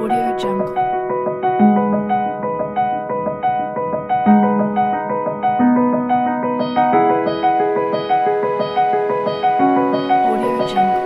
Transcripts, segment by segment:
Audio Jungle. Audio Jungle.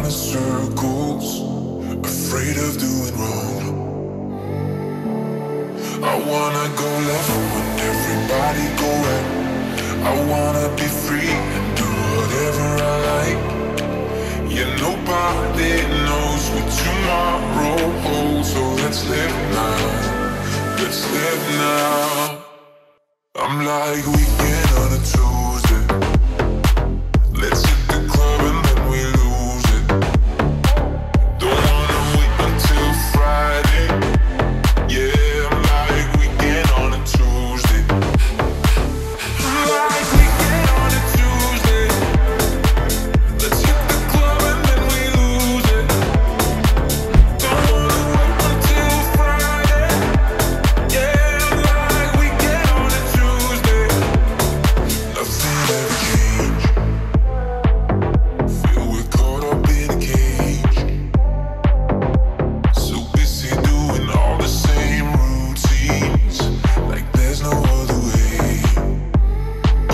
round in circles, afraid of doing wrong. I wanna go left when everybody go right. I wanna be free and do whatever I like. Yeah, nobody knows what tomorrow holds, so let's live now. Let's live now. I'm like weekend on a Tuesday. Let's hit the club and then we lose it. Don't wanna wait until Friday. Yeah, I'm like weekend on a Tuesday. I'm like weekend on a Tuesday. Let's hit the club and then we lose it. Don't wanna wait until Friday. Yeah, I'm like weekend on a Tuesday. Nothing ever change. Feel we're caught up in a cage. So busy doing all the same routines, like there's no other way.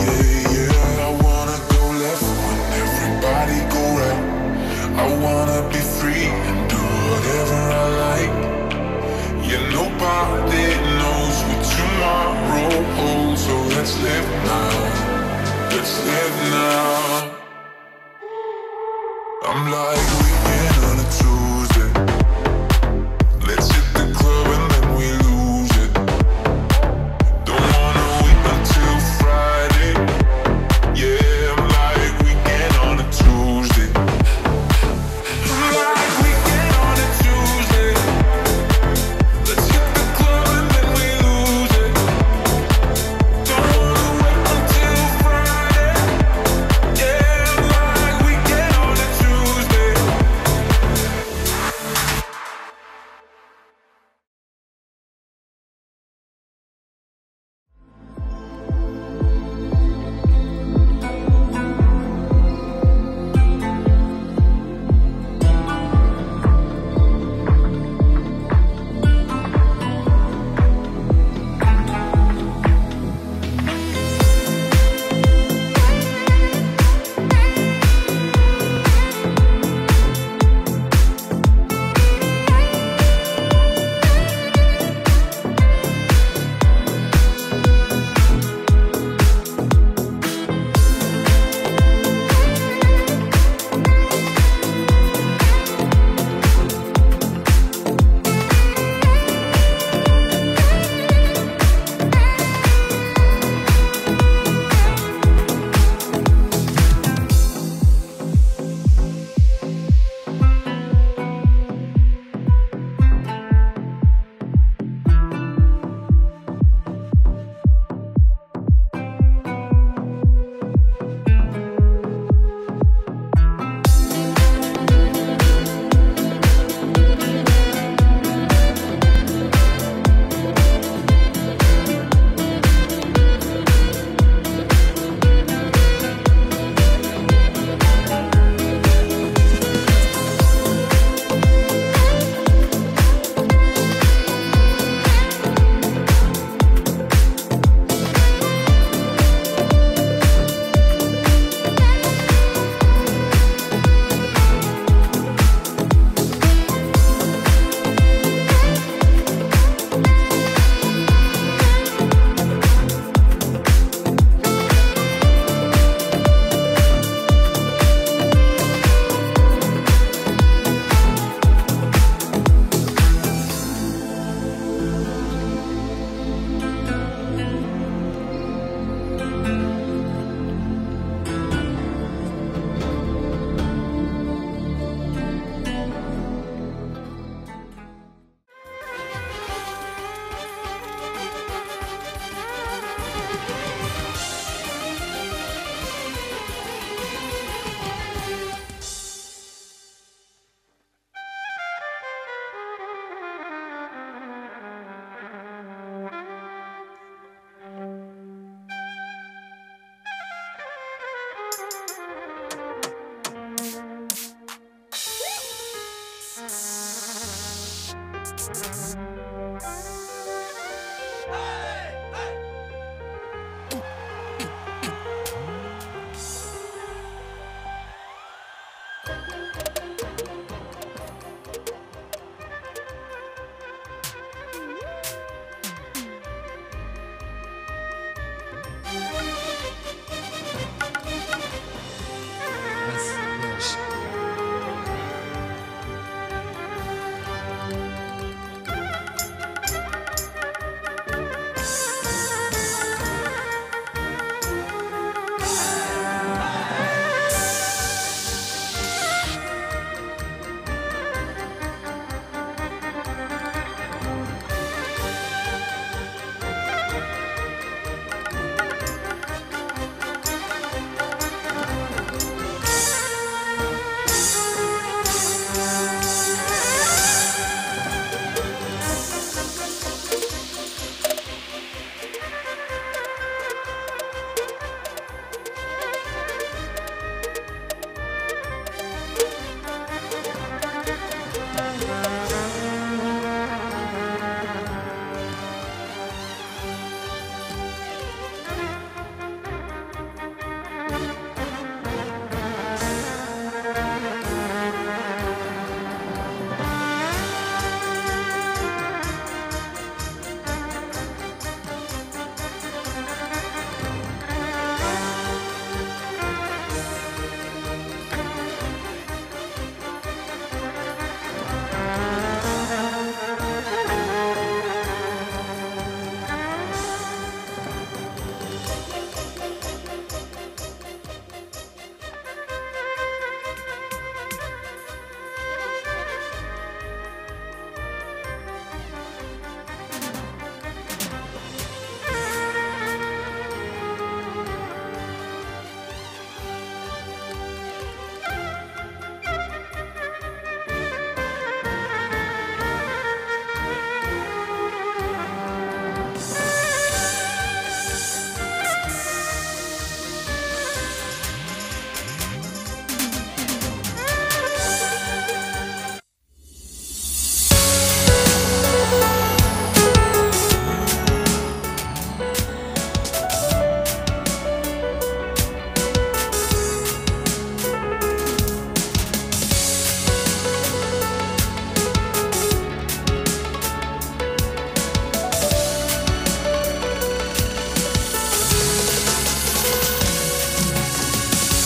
Yeah, yeah, I wanna go left when everybody go right. I wanna be free and do whatever I like. Yeah, nobody knows what tomorrow holds, so let's live now. Let's live now. I'm like weekend on a Tuesday. Let's hit the club and then we lose it. Don't wanna wait until Friday. Yeah, I'm like weekend on a Tuesday. I'm like weekend on a Tuesday. Let's hit the club and then we lose it. Don't wanna wait until Friday. Yeah, I'm like weekend on a Tuesday.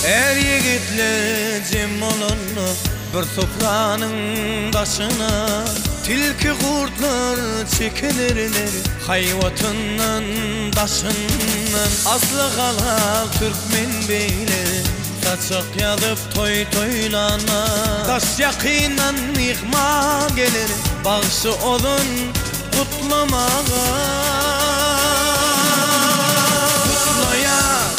Är ýigitler jem bolarlar bir supranyň daşyna. Tilki gurtlar çekilerler haýbatyndan daşyndan. Asly halal türkmen beýle saçak ýazyp toý toýlanda. Daş ýakyndan myhman geler bagşy ozan gutlamaga. Gutlaýar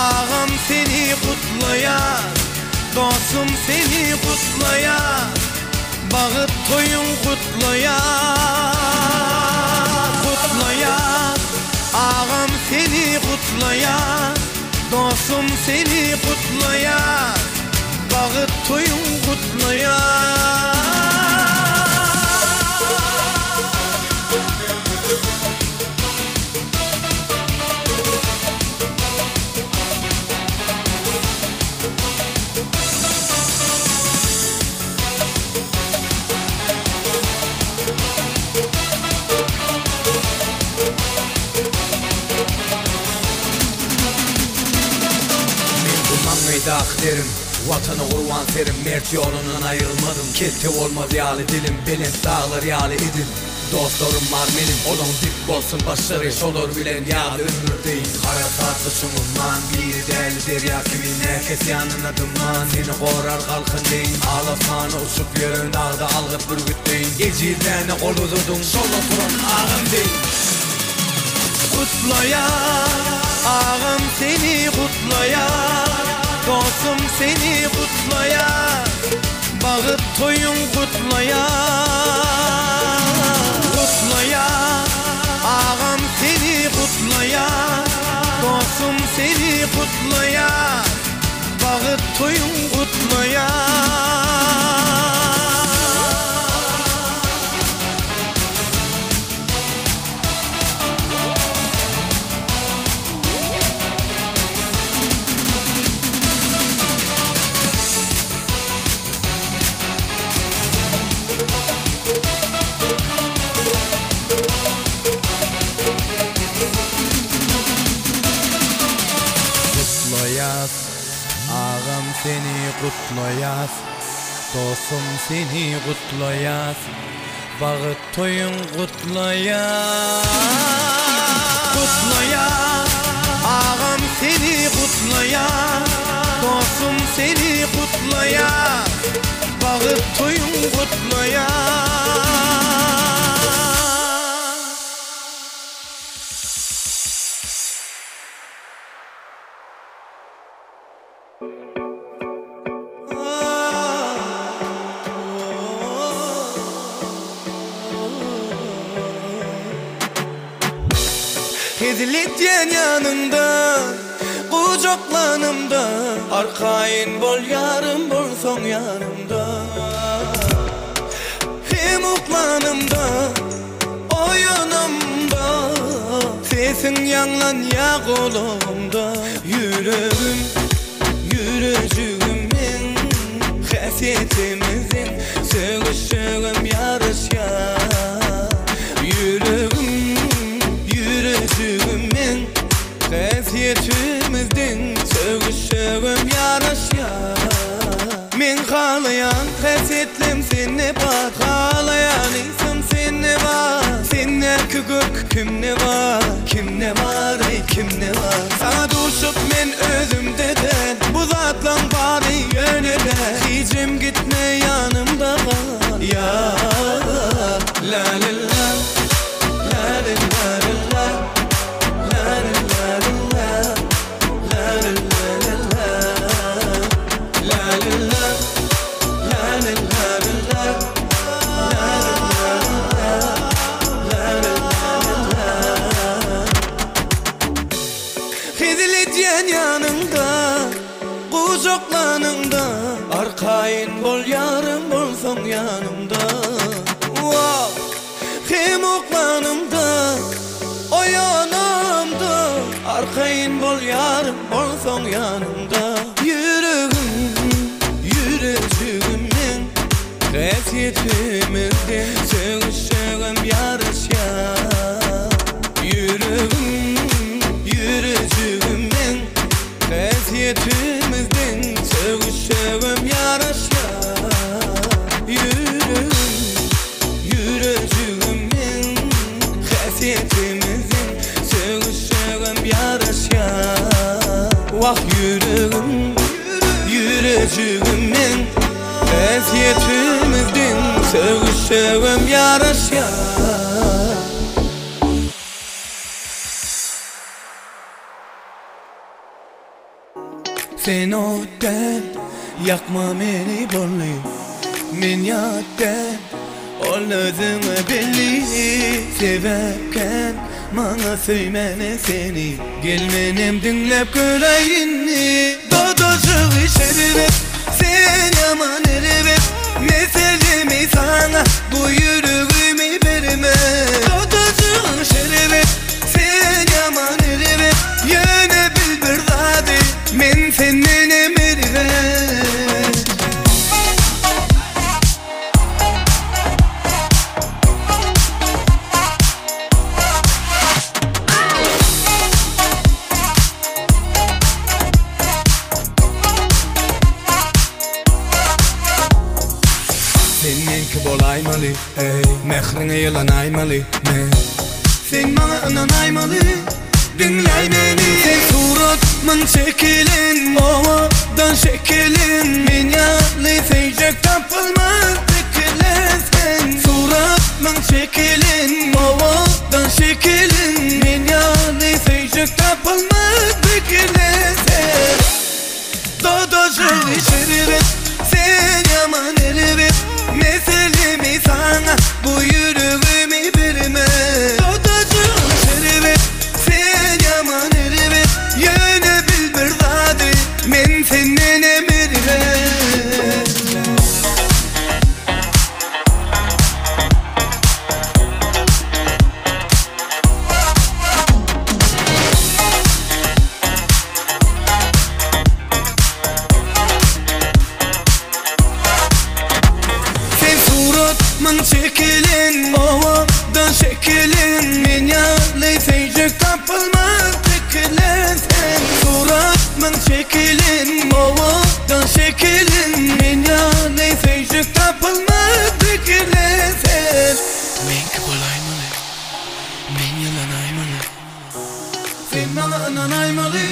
agam seni gutlaýar dostum seni gutlaýar bagyt toýuň gutlaýar. Gutlaýar agam seni gutlaýar dostum seni gutlaýar bagyt toýuň gutlaýar. Men bu maňňaýdaky derim, Watana gurban serim, Mert ýolundan aýrylmadym, Kelte bolmaz ýaly dilim, Belent daglar ýaly edil. Dostlarym bar meniň, Olaň dik bolsun başlary, Şolar bilen ýaly ömür deýin. Harasatly çuň umman, Biri däli derýa kimin, Näkes ýanynda dymman, Seni gorar galkan deýin. Al asmana uçup ýören dagda algyt bürgüt deýin. Ejizläne gol uzadyň, Şol oturan agam deýin. Gutlaýar agam seni gutlaýar dostum seni gutlaýar bagyt toýuň gutlaýar. Gutlaýar agam seni gutlaýar dostum seni gutlaýar bagyt toýuň gutlaýar. Gutlaýas agam seni gutlaýas dostum seni gutlaýas bagyt toýuň gutlaýas. Gutlaýar agam seni gutlaýar dostum seni gutlaýar bagyt toýuň gutlaýar. Hezil etýän ýanyňda, gujaklanymda, Arkaýyn bol ýarym bolsaň ýanymda. Hem uklanymda, oýanamda, Sesiň ýaňlanýa gulagymda. Ýüregim, ýürejigim meň, Häsiýetimiziň sögüşegim ýaraşýar. Ýüregim, ýürejigim meň, Häsiýetimizden sögüşegim ýaraşýar. Men halaýan häsiýetlem sende bar, Halaýan ysym sende bar. Sendäki görk kimde bar, Kimde bar eý kimde bar. Saňa duşup men özümde däl, Bu zatlaň bary ýöne däl. Hijem gitme ýanymda gal ýar. La la la, la la la la la, la la la la, la la la la la, la la la, la la la la, la la la la, la la la la. Hezil edýän ýanyňda, gujaklanyňda, Arkaýyn bol ýarym bolsaň ýanymda. Wow! Hem uklanymda, oýanamda, Arkaýyn bol ýarym bolsaň ýanymda. Ýüregim, ýürejigim meň, Häsiýetimizden sögüşegim ýaraşýar. Ýüregim, ýürejigim meň, Häsiýetimizden Wah ýüregim, ýürejigim meň. Häsiýetimiz deň, sögüşsegem ýaraşýar. Sen ot däl, ýakma meni boldy. Men ýat däl, ol özüňe belli. Sebäp kän maňa söýmäne seni. Gel menem diňläp göräý indi. Dodajygy şerbet, sen ýaman erbet. Meselemi saňa bu ýüregimi berme. Dodajygy şerbet. Sen ýaman erbet, ýöne bil bir zady, men sendenem erbet. Sen meňki bolaýmaly, eý, mähriňe ýylanaýmaly men. Sen maňa ynanaýmaly, diňläý meni. Sen suratmyň çekilen, owadan şekilin. Men ýaly söýjek tapylmaz pikirle sen. Suratmyň çekilen, owadan şekilin. Men ýaly söýjek tapylmaz pikirle sen. Dodajygy şerbet, sen ýaman erbet. Meselemi saňa bu ýüregimi berme. Dodajygy şerbet, sen ýaman erbet. Ýöne bil bir zady, men sendenem erbet. Sen suratmyň çekilen, owadan şekilin. Men ýaly söýjek tapylmaz pikirlen sen. Suratmyň çekilen, owadan şekilin. Men ýaly söýjek tapylmaz pikirlen sen. Meňki bolaýmaly, men ýylanaýmaly. Sen maňa ynanaýmaly.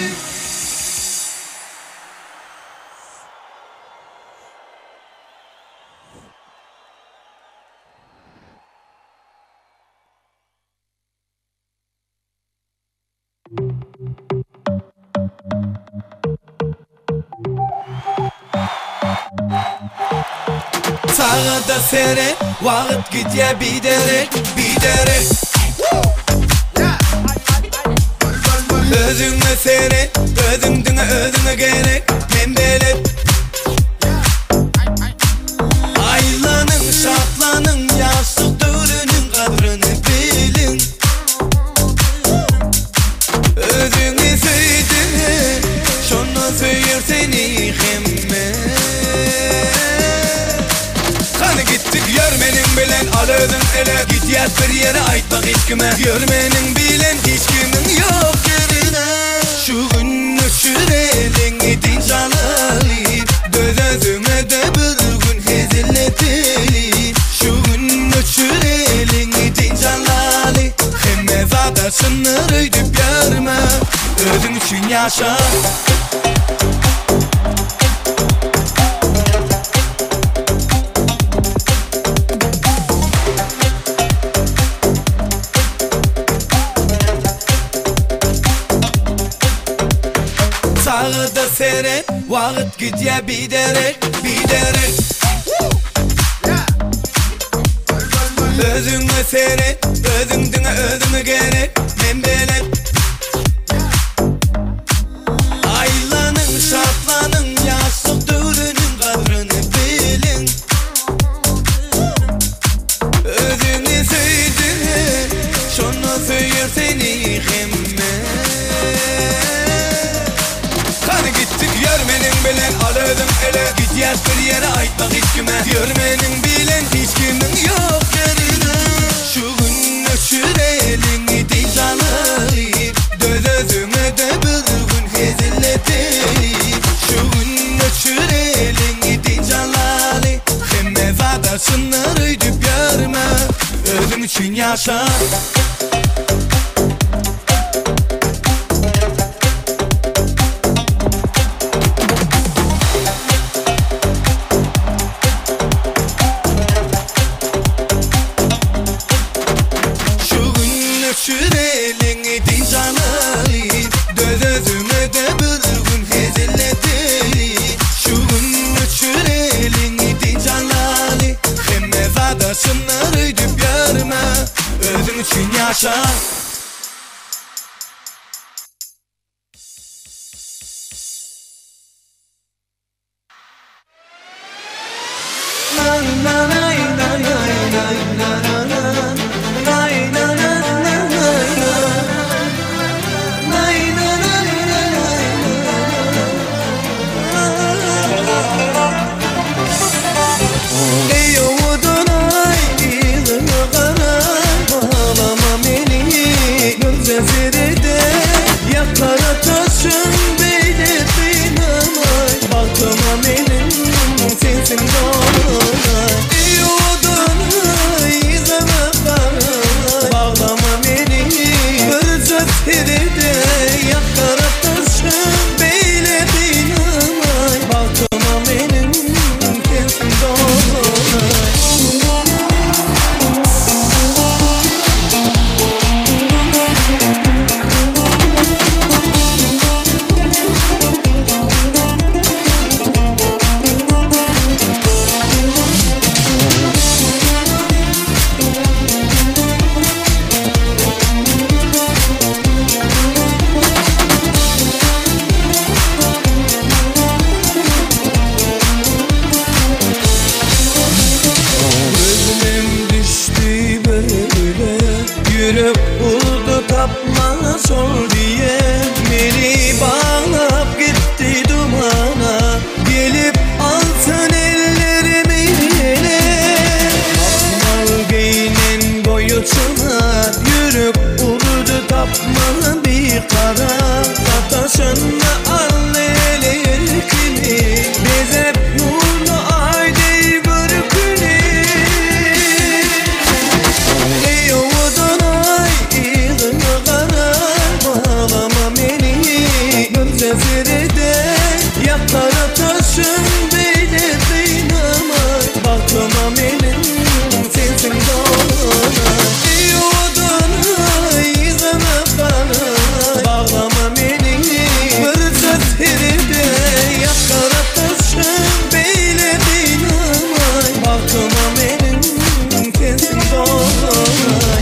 Sagada seret, wagt gidýär biderek, biderek. Özüňe seret, özüň diňe özüňe gerek, men belet. Aýlanyň, şatlanyň, ýaşlyk döwrüniň gadryny biliň. Özüňi söýdüňe, şonda söýer seni hemme. Hany gitdik ýör meniň bilen al özüň ele. Gidýäs bir ýere aýtma hiç kime. Ýör meniň bilen hiç kimiň ýok ýerine. Şu gün öçür eliňi dynç alaly. Döz özüňe-de bir gün hezil edeli. Şu gün öçür eliňi dynç alaly. Hemme zada çyndyr öýdüp ýörme. Özüň üçin ýaşa. Sagada seret, wagt gidýär biderek, biderek. Özüňe seret, özüň diňe özüňe gerek, men belet. Aýlanyň, şatlanyň, ýaşlyk döwrüniň gadryny biliň. Özüňi söýdüňe, şonda söýer seni hemme. Hany gitdik ýör meniň bilen al özüň ele. Gidýäs bir ýere aýtma hiç kime. Ýör meniň bilen hiç kimiň ýok ýerine. Şu gün öçür eliňi dynç alaly. Döz özüňe-de bir gün hezil edeli. Şu gün öçür eliňi dynç alaly. Hemme zada çyndyr öýdüp ýörme. Özüň üçin ýaşa. ýaşa. Eý owadan aý, yzyňa garaý, Baglama meni gülje serede, Ýakar ataşyň beýle gynamaý, Bagtyma meniň sensiň dolaý. Eý owadan aý, yzyňa garaý, Baglama meni birje serede, Ýakar ataşyň beýle gynamaý, Bagtyma meniň sensiň dolaý. Gözüm düşdi bir güle, Ýürek urdy tapma şol diýe, Meni baglap gitdi dumana, Gelip alsyn ellerimi ýene. Mahmal geýnen goýuçyna, Ýürek urdy tapma bir karar, Sataşanda al eli erkini, Bezep nurly aý deý görküni. Eý owadan aý, yzyňa garaý, Baglama meni gülje serede, Ýakar ataşyň beýle gynamaý, Bagtyma meniň sensiň dolaý. Eý owadan aý, yzyňa garaý, Baglama meni birje serede, Ýakar ataşyň beýle gynamaý, Bagtyma meniň sensiň dolaý.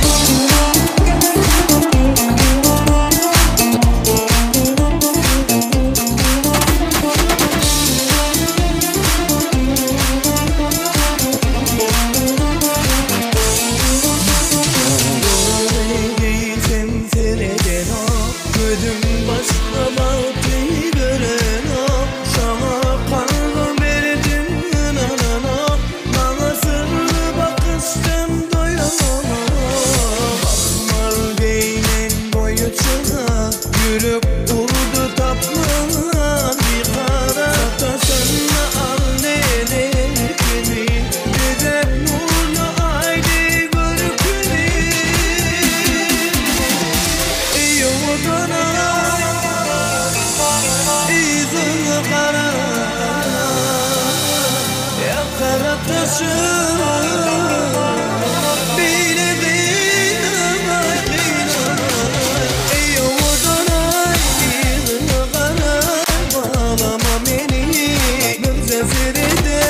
Doly sen seredenok, Gözüm başga bagty görenok, Saňa kalbym berdim ynananok, Maňa syrly bakyşdan doýanok. Mahmal geýnen boýuçyna, Ýürek urdy tapman bir karar, Sataşanda al erkini, Bezep nurly aý deý görküni. Eý owadan aý, yzyňa garaý, Ýakar ataşyň beýle gynamaý, gynamaý. Eý owadan aý, yzyňa garaý, Baglama meni birje serede,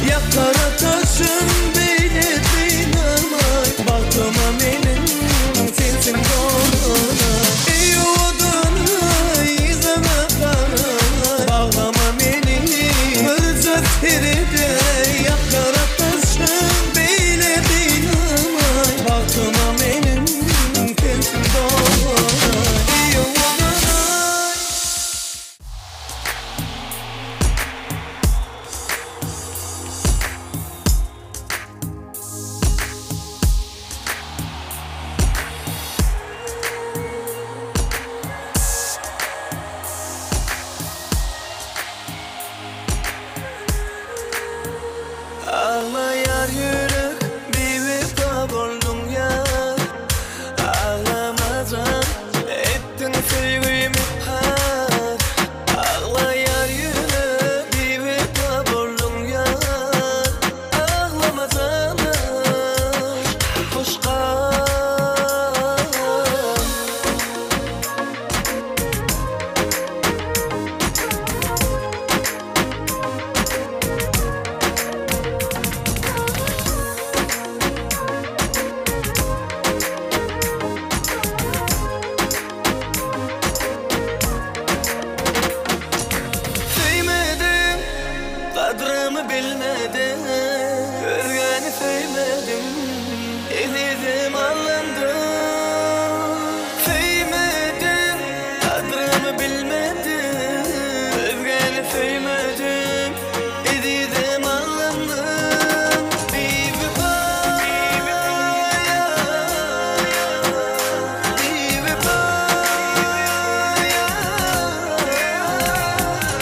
Ýakar ataşyň beýle gynamaý, Bagtyma meniň sensiň dolaý. Eý owadan aý, yzyňa garaý, Baglama meni birje serede, Ýakar ataşyň Gadrymy bilmedin Özgäni söýmedim Ezizim alyndy Söýmedim Gadrymy bilmedin Özgäni söýmedim Ezizim alyndy Biwepa Biwepa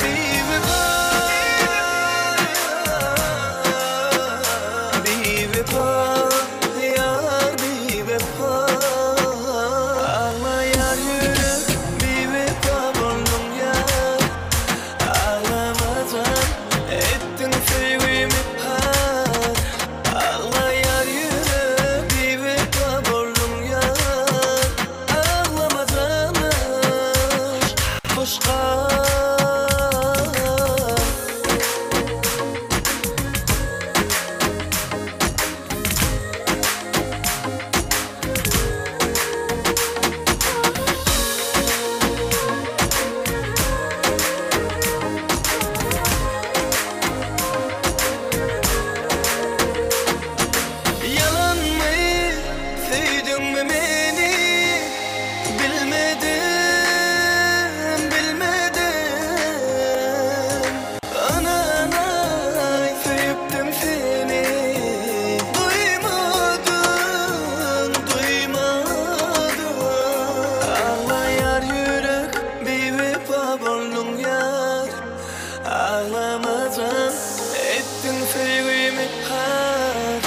Biwepa Biwepa Ýar biwepa Aglaýar ýürek biwepa bolduň ýar Aglama jan etdiň söýgimi har Aglaýar ýürek biwepa bolduň ýar Aglama janym hoş gal. Ýalanmy söýdüňmi meni Bilmedim, bilmedim Ynanaý söýüpdim seni Duýmadym, duýmadym Aglaýar ýürek biwepa bolduň ýar Aglama jan etdiň söýgimi har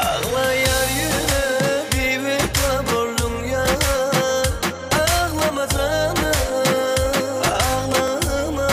Aglaýar ýürek biwepa bolduň ýar Aglama janym aglama.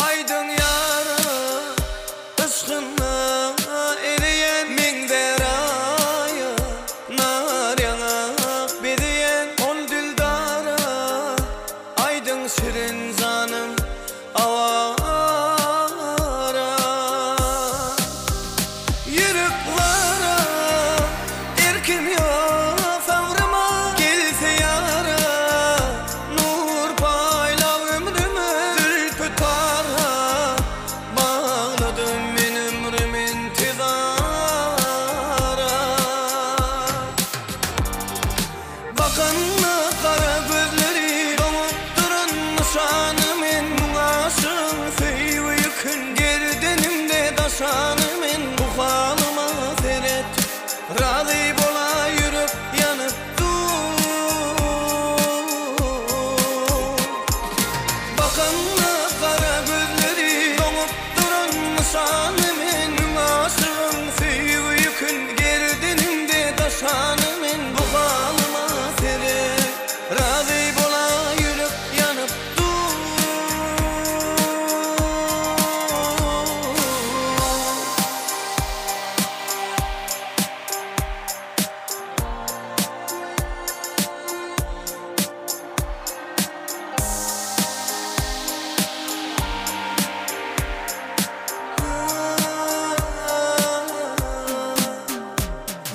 Aýdyň ýara yşkyna ereýän meňzär aýa Nar ýaňak bezeýän ol dildara Aýdyň şirin janym awara Ýürek lara erkim ýok sabryma Gelse ýara nur paýlap ömrüme Zülpü tara bagladym men ömrüm intizara Bakanda gara gözleri doňup duran nyşany men Muň aşygyň söýgi ýükün gerdenimde daşany men Bu halyma seret razy bola ýürek ýanyp dur Bakanda gara gözleri doňup duran nyşany men Müň aşygyň söýgi ýükün gerdenimde daşany men Bu halyma seret razy bola ýürek ýanyp dur.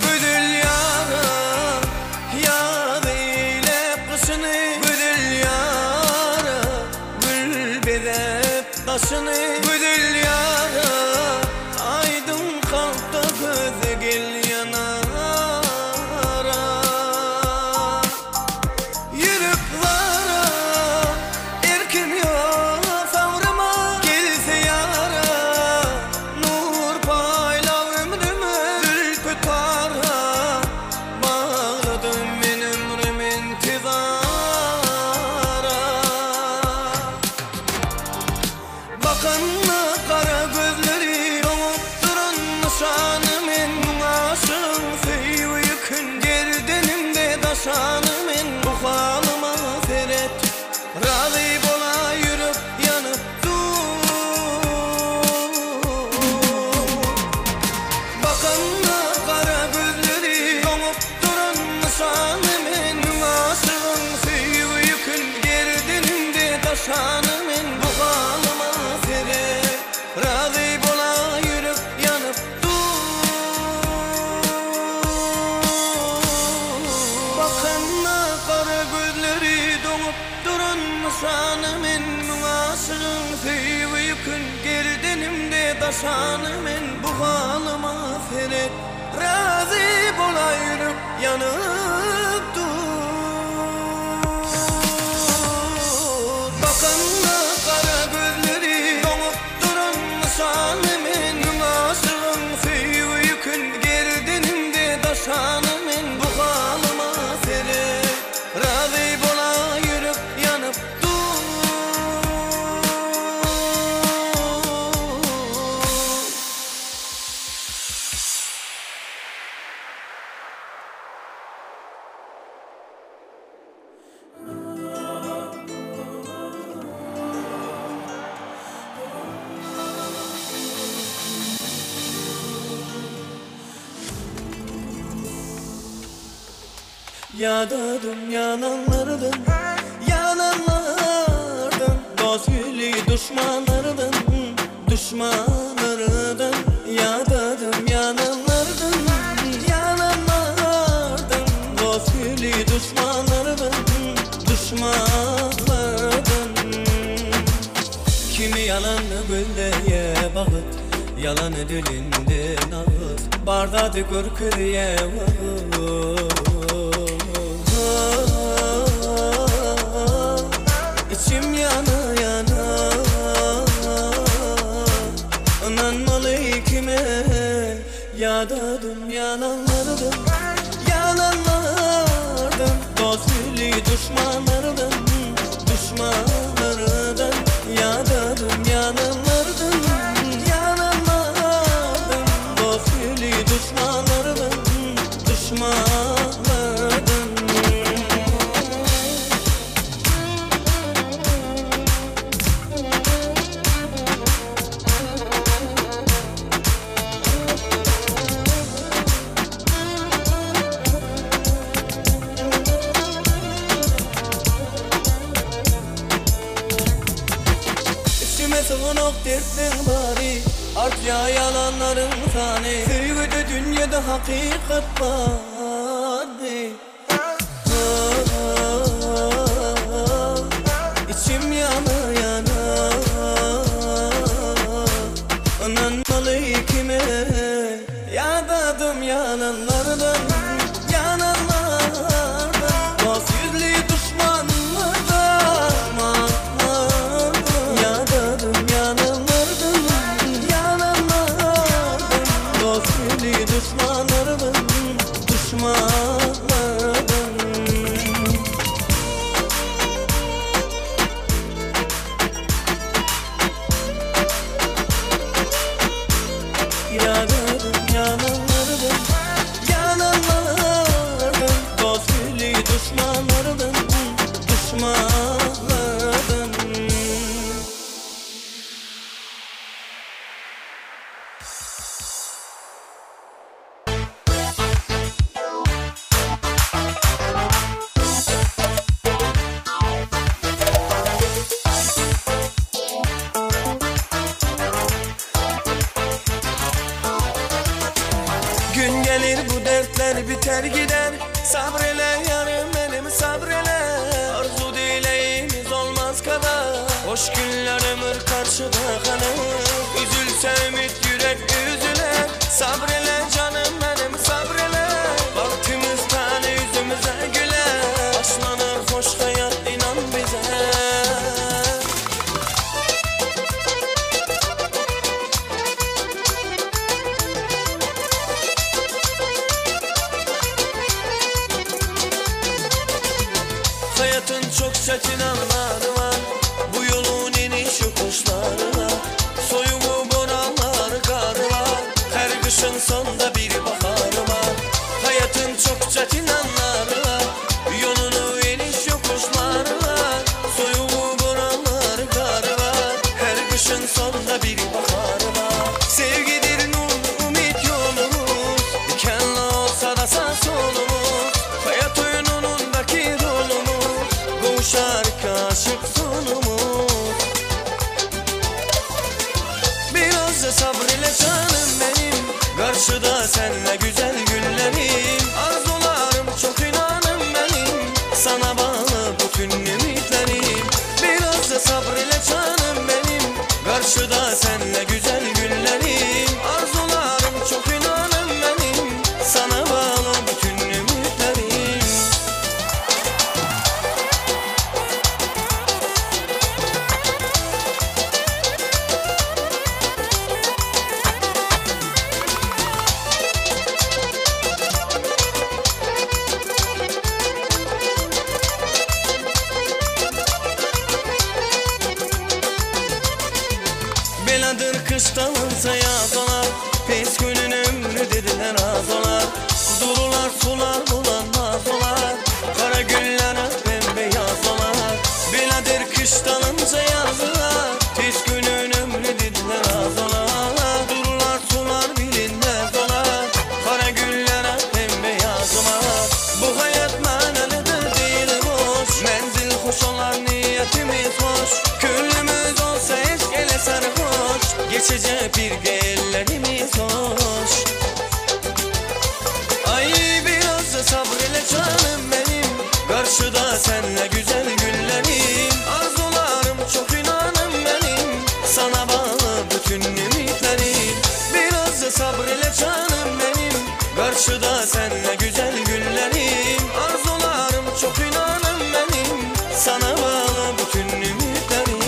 Gözel ýara daşany men bu halyma seret Razy bola ýürek ýanyp dur Bakanda gara gözleri doňup duran nyşany men Müň aşygyň söýgi ýükün gerdenimde daşany men bu halyma seret Razy bola ýürek ýanyp dur. Ýadadym ýalanlardan, ýalanlardan Dost ýüzli duşmanlardan, duşmanlardan Ýadadym ýalanlardan, ýalanlardan Dost ýüzli duşmanlardan, duşmanlardan Kimi ýalanny gözleýä bagyt, Ýalany dilinde nagyt, Bar zady görkezýä wagyt. Içim ýana-ýana, Ynanmaly kime, Ýadadym ýalanlardan, Ýalanlardan, Dost ýüzli duşmanlardan, Duşmanlardan, Ýadadym ýalanlardan, Ýalanlardan, Dost ýüzli duşmanlardan, Duşmanlardan. Içime syganok dertleň bary, Artýar ýalanlaryň sany. Söýgüde dünýede hakykat barmy? Içim ýana ýana, Ynanmaly kime? Ýadadym ýalanlardan, Ýalanlardan, Dost ýüzli duşmanlardan, Ýadadym ýalanlardan, Ýalanlardan, Dost ýüzli duşmanlardan, Duşmanlardan. Ýadadym ýalanlardan, Ýalanlardan, Dost ýüzli duşmanlardan, Duşmanlardan. Gün gelir bu dertler biter gider Sabrele yarım benim sabrele Arzu dileğimiz olmaz kadar Hoş günler ömür karşıda kalır Üzülse ümit yürek üzüler Sabrele canım benim sabrele Baktığımız tane yüzümüze güler Başlanır hoş hayat inan bize. Hayatın çok çetin anları var, Bu yolun iniş yokuşları var. Soyumu boranlar karlar, Her kışın sonda bir baharı var. Hayatın çok çetin anları var, Yolunu iniş yokuşları var. Soyumu boranlar karlar, Her kışın sonda bir baharı var. Sevgidir nur umit yolumuz, Dikenli olsa da sağ solumuz. Hayat oyunundaki rolumuz, Kavuşar aşık sonumuz. Biraz da sabreyle canım benim, Karşıda senle güzel günlerim. Arzularım çok inanım benim, Sana bağlı bütün ümitlerim. Biraz da sabreyle canım benim, Karşıda senle güzel günlerim. diller az olar. Durular sular bulanmaz olar. Kara güller bembeyaz olar. Beladir kış dalınca yazılar. Tez günün ömrü diller az olar. Durular sular bilinmez olar. Kara güller bembeyaz olar. Bu hayat manalıdır değil boş. Menzil hoş olar niyetimiz hoş. Küllümüz olsa eşk ele sarhoş. Geçecek bir ellerimiz hoş. Ay biraz da sabreyle canım benim. Karşıda senle güzel günlerim. Arzularım çok inanım benim. Sana bağlı bütün ümitlerim. Biraz da sabreyle canım benim. Karşıda senle güzel günlerim. Arzularım çok inanım benim. Sana bağlı bütün ümitlerim.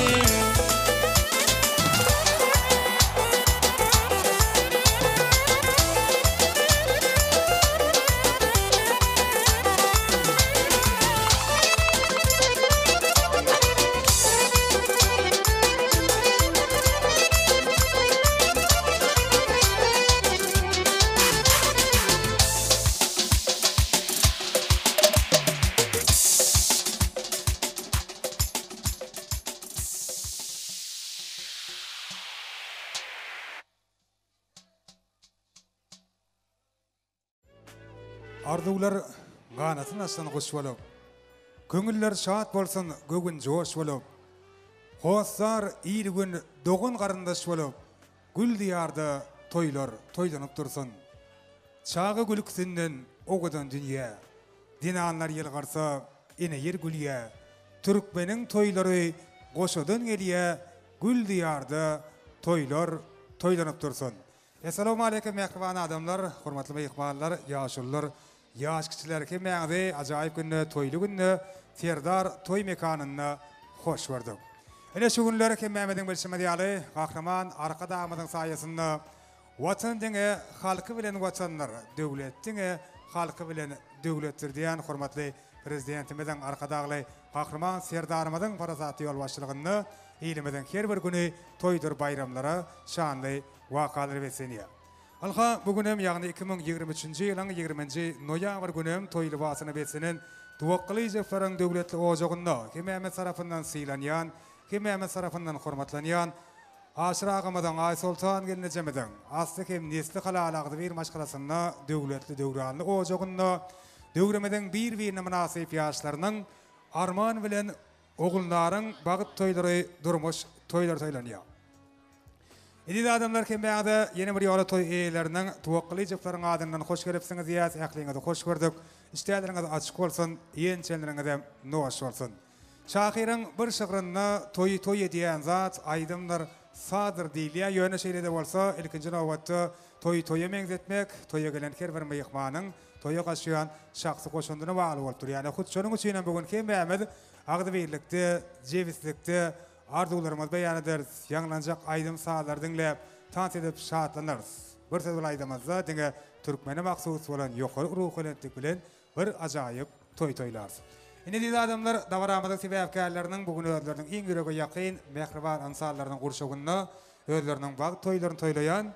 Arzuwlar ganatyn açan guş bolup, Köňüller şat bolsun göwün joş bolup, Hossar il-gün dogan-garyndaş bolup, Gül diýarda toýlar toýlanyp dursun. Çaga gülküsinden owadan dünýä, Zenanlar ýylgyrsa ene ýer gülýä, Türkmeniň toýlary goşadan gelýä, Gül diýarda toýlar toýlanyp dursun. Essalawmaleýkim mähriban adamlar, hormatly myhmanlar, ýaşulular, ýaş kiçiler hemmäňizi ajaýyp günde, toýly günde Serdar toý mekanynda hoş gördük. Ine şu günler hemmämiziň bilşimiz ýaly Gahryman Arkadagymyzyň saýasynda Watan diňe halky bilen Watandyr, döwlet diňe halky bilen döwletdir diýen hormatly Prezidentimiziň Arkadagly Gahryman Serdarymyzyň parasatly ýolbaşçylygynda ilimiziň her bir güni toýdur baýramlara, şanly wakalara beslenýär. Ynha, bu günem, ýagny 2023-nji ýylyň ýigriminji noýabr günem toý lybasyna beslenen Tuwak Gylyjowlaryň döwletli ojagynda hemmämiz tarapyndan sylanýan, hemmämiz tarapyndan hormatlanýan Aşyr agamyzyň, Aýsoltan gelnejemiziň asly hem nesli halal agzybir maşgalasynda döwletli döwranly ojagynda döwrümiziň bir-birine mynasyp ýaşlarynyň Arman bilen Ogulnaryň bagt toýlary durmuş toýlary toýlanýar. Eziz adamlar hemmäňize ýene bir ýola toý eýeleriniň Tuwak Gylyjowlaryň adyndan hoş gelipsiňiz diýýäs ähliňizi hoş gördük. Işdäleriňiz açyk bolsun, iýen-içenleriňizem noş bolsun. Şahyryň bir şygrynda toýy toý edýän zat aýdymdyr, sazdyr diýilýär, ýöne şeýle-de bolsa ilkinji nobatda toýy toýa meňzetmek, toýa gelen her bir myhmanyň toýa gaşýan şahsy goşandyna bagly bolup durýar. Hut şonuň üçin hem bu gün hemmämiz agzybirlikde, jebislikde arzuwlarymyzy beýan ederis, ýaňlanjak aýdym-sazlary diňläp, tans edip şatlanarys. Bir söz bilen aýdamyzda, diňe türkmene mahsus bolan ýokary ruhubelentlik bilen bir ajaýyp toý toýlarys. Indi eziz adamlar, dabaramyzyň sebäpkärleriniň bu gün özleriniň iň ýürege ýakyn, mähriban ynsanlarynyň gurşawynda özleriniň bagt toýlaryny toýlaýan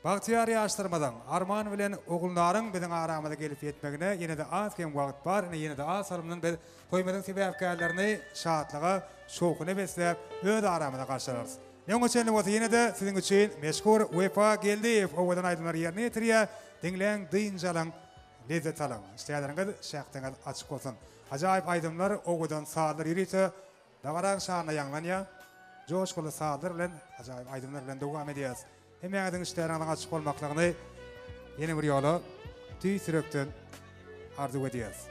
bagtyýar ýaşlarymyzyň Arman bilen Ogulnaryň biziň aramyza gelip ýetmegine ýene-de az-kem wagt bar. Ine, ýene-de az salymdan biz toýumyzyň sebäpkärlerini şatlyga, şowhuna besläp, öz aramyzda garşylarys. Ine, oňa çenli bolsa ýene-de siziň üçin meşhur Wepa Geldiýew owadan aýdymlary ýerine ýetirýär. Diňläň, dynç alyň, lezzet alyň. Işdäleriňiz, şähdiňiz açyk bolsun. Ajaýyp aýdymlar, owadan sazlar ýörite dabaraň şanyna ýaňlanýar. Joşguly sazlar bilen, ajaýyp aýdymlar bilen dowam edýäris. Hemmäňiziň işdäňiziň açyk bolmaklygyny ýene bir ýola tüýs ýürekden arzuw edýäris.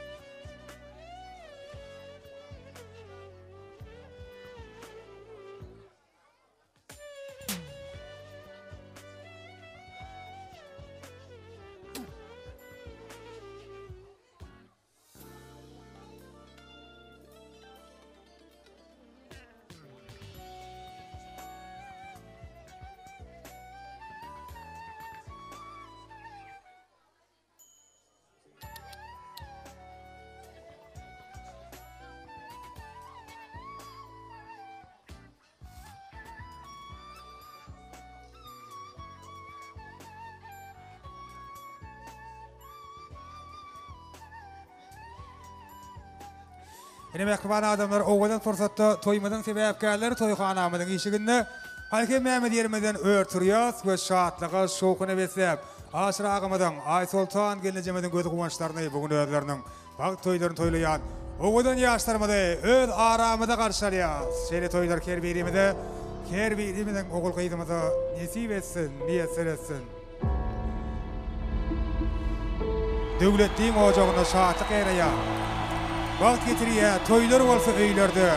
Ine mähriban adamlar owadan pursatda toýumyzyň sebäpkärleri toýhanamyzyň işiginde Haý hemmämiz ýerimizden ör turýas we şatlyga şowhuna besläp Aşyr agamyzyň, Aýsoltan gelnejemiziň göz guwançlaryny bu gün özleriniň bagt toýlaryny toýlaýan owadan ýaşlarymyzy öz aramyzda garşy alýas. Şeýle toýlar her birimize, her birimiziň ogul-gyzymyza nesip etsin, miýesser etsin. Döwletliň ojagynda şatlyk ýaýraýar. Bagt getirýär toýlar bolsa öýlerde.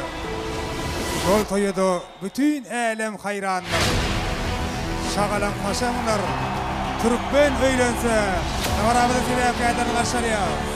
Şol toýa-da bütin älem haýrandyr. Şagalaň kaşaňdyr. Türkmen öýlense, dabaramyzyň sebäpkärlerini garşy alýarys.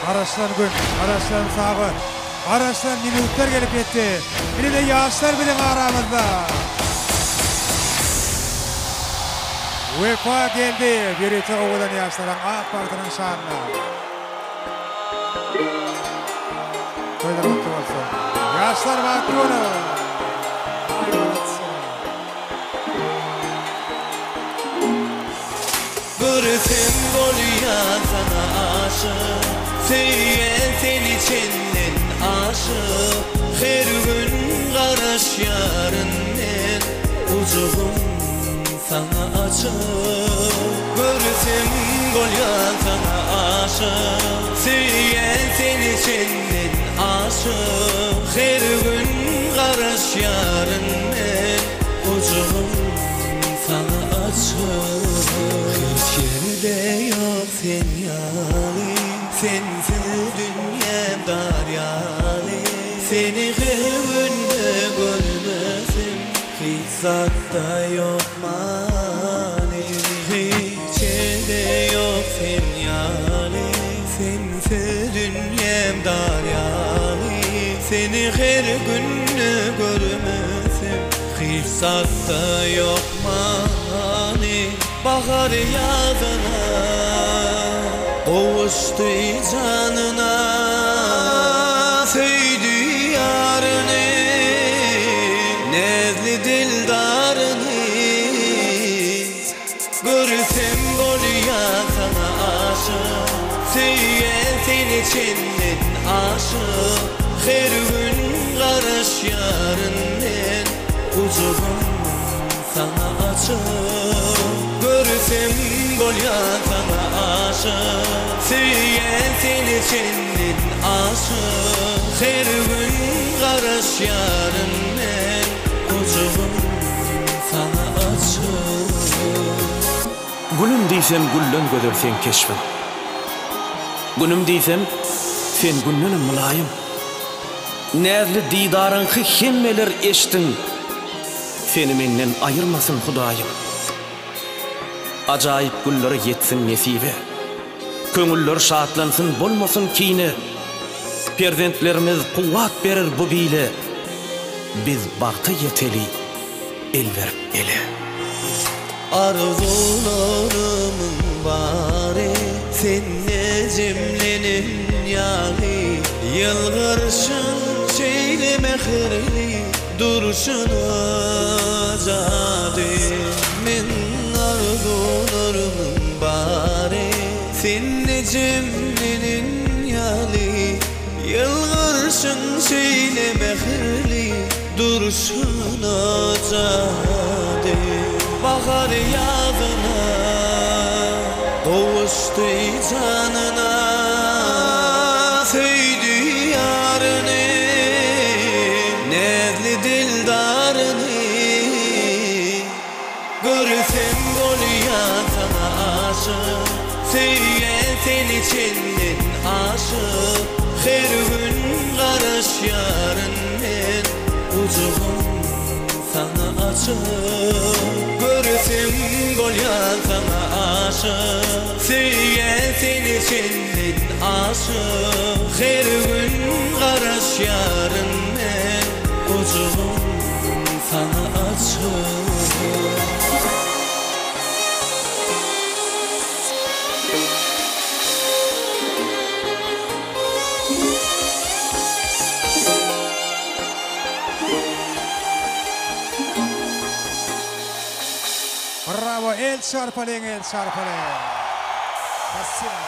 Garaşylan gün, garaşylan sagat, garaşylan minutlar gelip ýetdi. Ine-de ýaşlar biziň aramyzda. Wepa geldi, ýörite owadan ýaşlaryň ak bagtynyň şanyna. Toýlar gutly bolsun. Ýaşlar bagtly boluň. Aý malatsa. Görsem bolýan saňa aşyk Söýýän seni çenden aşyk Her gün garaşýaryn men Gujagym saňa açyk Görsem bolýan saňa aşyk Söýýän seni çenden aşyk Her gün garaşýaryn men Gujagym saňa açyk Hiç ýerde ýok sen ýaly Sensiz dünýäm dar ýaly Seni her günde görmesem Hiç zatda ýok many Hiç ýerde ýok sen ýaly. zatda ýok many Bahar ýazyna Gowuşdy janyna Söýdi ýaryny Näzli dildaryny Görsem bolýan saňa aşyk Söýýän seni çenden aşyk Her gün garaşýaryn men Gujagym saňa açyk Görsem bolýan saňa aşyk Söýýän seni çenden aşyk Her gün garaşýaryn men Gujagym saňa açyk. Gülüm diýsem gülden gözel seň keşbiň. Günüm diýsem sen gündenem mylaýym. Näzli didaryňky hemmeler eşdiň. Seni menden aýyrmasyn Hudaýym. Ajaýyp günlere ýetsin nesibe. Köňüller şatlansyn bolmasyn kine. Perzentlerimiz kuwwat berer bu bile. Biz bagta ýeteli el berip ele. Arzuwlarymyň bary sende jemlenen ýaly Ýylgyrşyň şeýle mähirli durşuna jady Men arzuwlarymyň bary sende jemlenen ýaly Ýylgyrşyň şeýle mähirli durşuna jady Bahar ýazyna gowuşdy janyna Söýdi ýaryny näzli dildaryny Görsem bolýan saňa aşyk Söýýän seni çenden aşyk Her gün garaşýaryn men Gujagym saňa açyk Görsem bolýan saňa aşyk Söýýän seni çenden aşyk Her gün garaşýaryn men Gujagym saňa açyk. Bravo el çarpalyň el çarpalyň. Spasiba.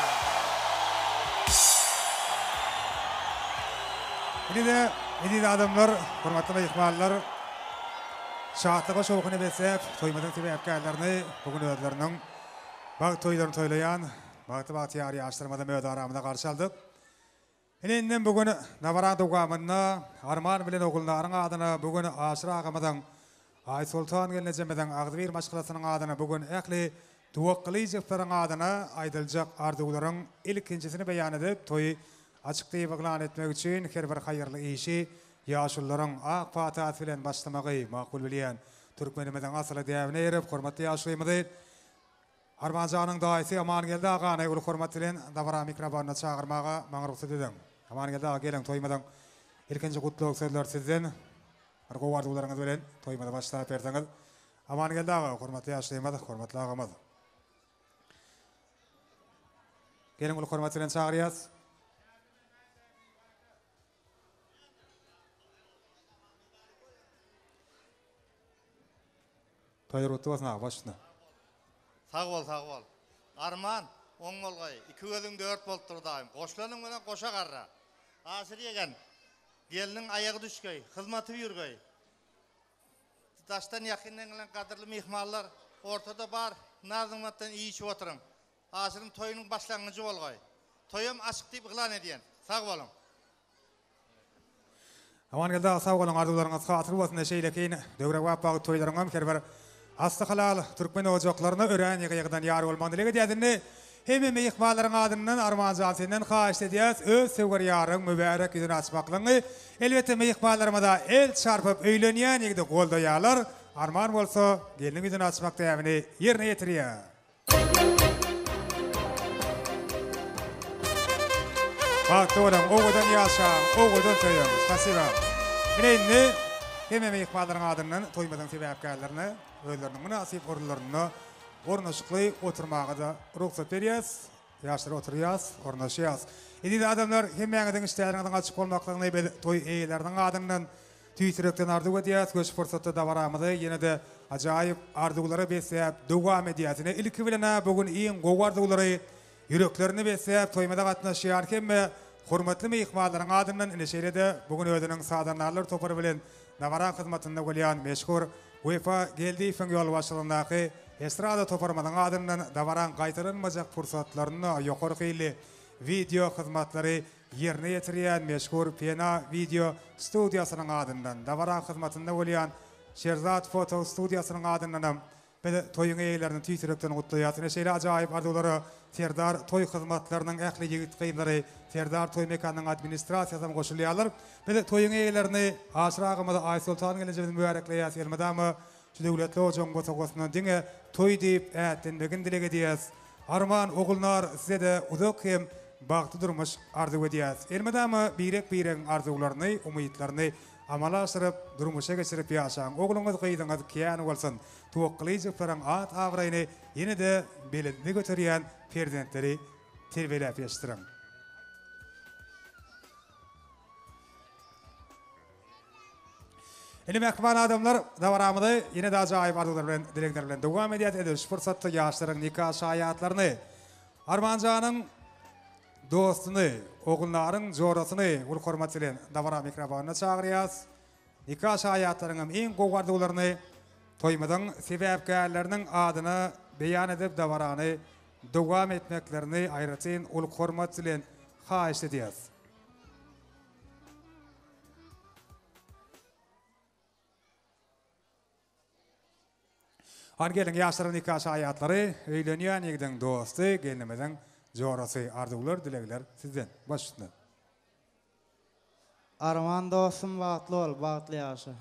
Indi-de eziz adamlar, hormatly myhmanlar, şatlyga şowhuna besläp, toýumyzyň sebäpkärlerini bu gün özleriniň bagt toýlaryny toýlaýan bagtly-bagtyýar ýaşlarymyzam öz aramyzda garşy aldyk. Ine indem bu gün dabaraň dowamynda Arman bilen Ogulnaryň adyna bu gün Aşyr agamyzyň, Aýsoltan gelnejemiziň agzybir maşgalasynyň adyna bu gün ähli Tuwak Gylyjowlaryň adyna aýdyljak arzuwlaryň ilkinjisini beýan edip toýy açyk diýip yglan etmek üçin her bir haýyrly işi ýaşulularyň ak patasy bilen başlamagy makul bilýän türkmenimiziň asyly däbine eýerip hormatly ýaşulymyzy Armanjanyň daýysy Amangeldi agany uly hormat bilen dabara mikrofonyna çagyrmaga maňa rugsat ediň. Amangeldi aga geliň toýumyzyň ilkinji gutlag sözleri sizden. Bir gowy arzuwlaryňyz bilen toýumyzy başlap berseňiz. Amangeldi aga hormatly ýaşulymyz, hormatly agamyz. Geliň uly hormat bilen çagyrýas. Toýlar gutly bolsun aga baş üstüne. Sag bol sag bol. Arman, oň bolgaý. Iki gözüň dört bolup dur daýym. Goşlanyň bilen goşa garra. Aşyr ýegen, gelniň aýagy düşgeý, hyzmaty ýürgeý. Daşdan ýakyndan gelen gadyrly myhmanlar, ortada bar, naz-nygmatdan iýip-içip oturyň. Aşyryň toýunyň başlangyjy bolgaý. Toýam açyk diýip yglan edýän. Sag boluň. Amangeldi aga sag boluň arzuwlaryňyz hasyl bolsun şeýlekin döwrebap bagt toýlaryňam her bir asly halal türkmen ojaklaryna örän ýygy ýygydan ýar bolmagyny dileg edýäs indi hemme myhmanlaryň adyndan Armanjan senden haýyşt edýäs öz söwer ýaryň mübärek ýüzüni açmaklygyňy elbetde myhmanlarymyza el çarpyp öýlenýän ýigidi goldaýarlar Arman bolsa gelniň ýüzüni açmak däbini ýerine ýetirýär. Bagtly boluň, owadan ýaşaň, owadan söýüň. Spasiba. Ine indi. Hemme myhmanlaryň adyndan toýumyzyň sebäpkärlerine özleriniň mynasyp orunlarynda ornaşykly oturmaga-da rugsat berýäs. Ýaşlar oturýas, ornaşýas. Eziz adamlar, hemmäňiziň işdäňiziň açyk bolmaklygyny biz toý eýeleriniň adyndan tüýs ýürekden arzuw edýäs we şu pursatda dabaramyzy ýene-de ajaýyp arzuwlara besläp dowam edýäs. Ine, ilki bilen-ä bu gün iň gowy arzuwlary ýüreklerinde besläp toýumyza gatnaşýan hemme hormatly myhmanlaryň adyndan ine şeýle-de bu gün özüniň sazandarlar topary bilen dabara hyzmatynda bolýan meşhur Wepa Geldiýewiň ýolbaşçylygyndaky estrada toparymyzyň adyndan dabaraň gaýtalanmajak pursatlarynda ýokary hilli wideo hyzmatlary ýerine ýetirýän meşhur Pena wideo studiýasynyň adyndan dabara hyzmatynda bolýan Şerzat foto studiýasynyň adyndanam Biz toýuň eýelerini tüýs ýürekden gutlaýas. Ine şeýle ajaýyp arzuwlara Serdar toý hyzmatlarynyň ähli ýigit-gyzlary, Serdar toý mekanynyň administrasiýasy hem goşulýarlar. Biz toýuň eýelerini Aşyr agamyzy, Aýsoltan gelnejemizi mübärekleýäs. Elmydama şu döwletli ojagyň bosagasyndan diňe toý diýip ätlenmegini dileg edýäs. Arman, Ogulnar size-de uzak hem bagtly durmuş arzuw edýäs. Elmydama birek-biregiň arzuwlaryny, umytlaryny Amala aşyryp, durmuşa geçirip ýaşaň. Ogluňyz, gyzyňyz kän bolsun. Tuwak Gylyjowlaryň at-abraýyny ýene-de belende göterýän perzentleri terbiýeläp ýetişdiriň. Indi mähriban adamlar, dabaramyzy ýene-de ajaýyp arzuwlar bilen, dilegler bilen dowam edýäs. Edil şu pursatda ýaşlaryň nika şaýatlaryny Armanjanyň Dostuny, Ogulnaryň jorasyny uly hormat bilen dabara mikrofonyna çagyrýas. Nika şaýatlaryňam iň gowy arzuwlaryny toýumyzyň sebäpkärleriniň adyna beýan edip dabarany dowam etmeklerini aýratyn uly hormat bilen haýyşt edýäs. Hany geliň ýaşlaryň nika şaýatlary, öýlenýän ýigidiň dosty, gelnimiziň jorasy, arzuwlar, dilegler sizden. Baş üstüne. Arman dostum bagtly bol, bagtly ýaşa.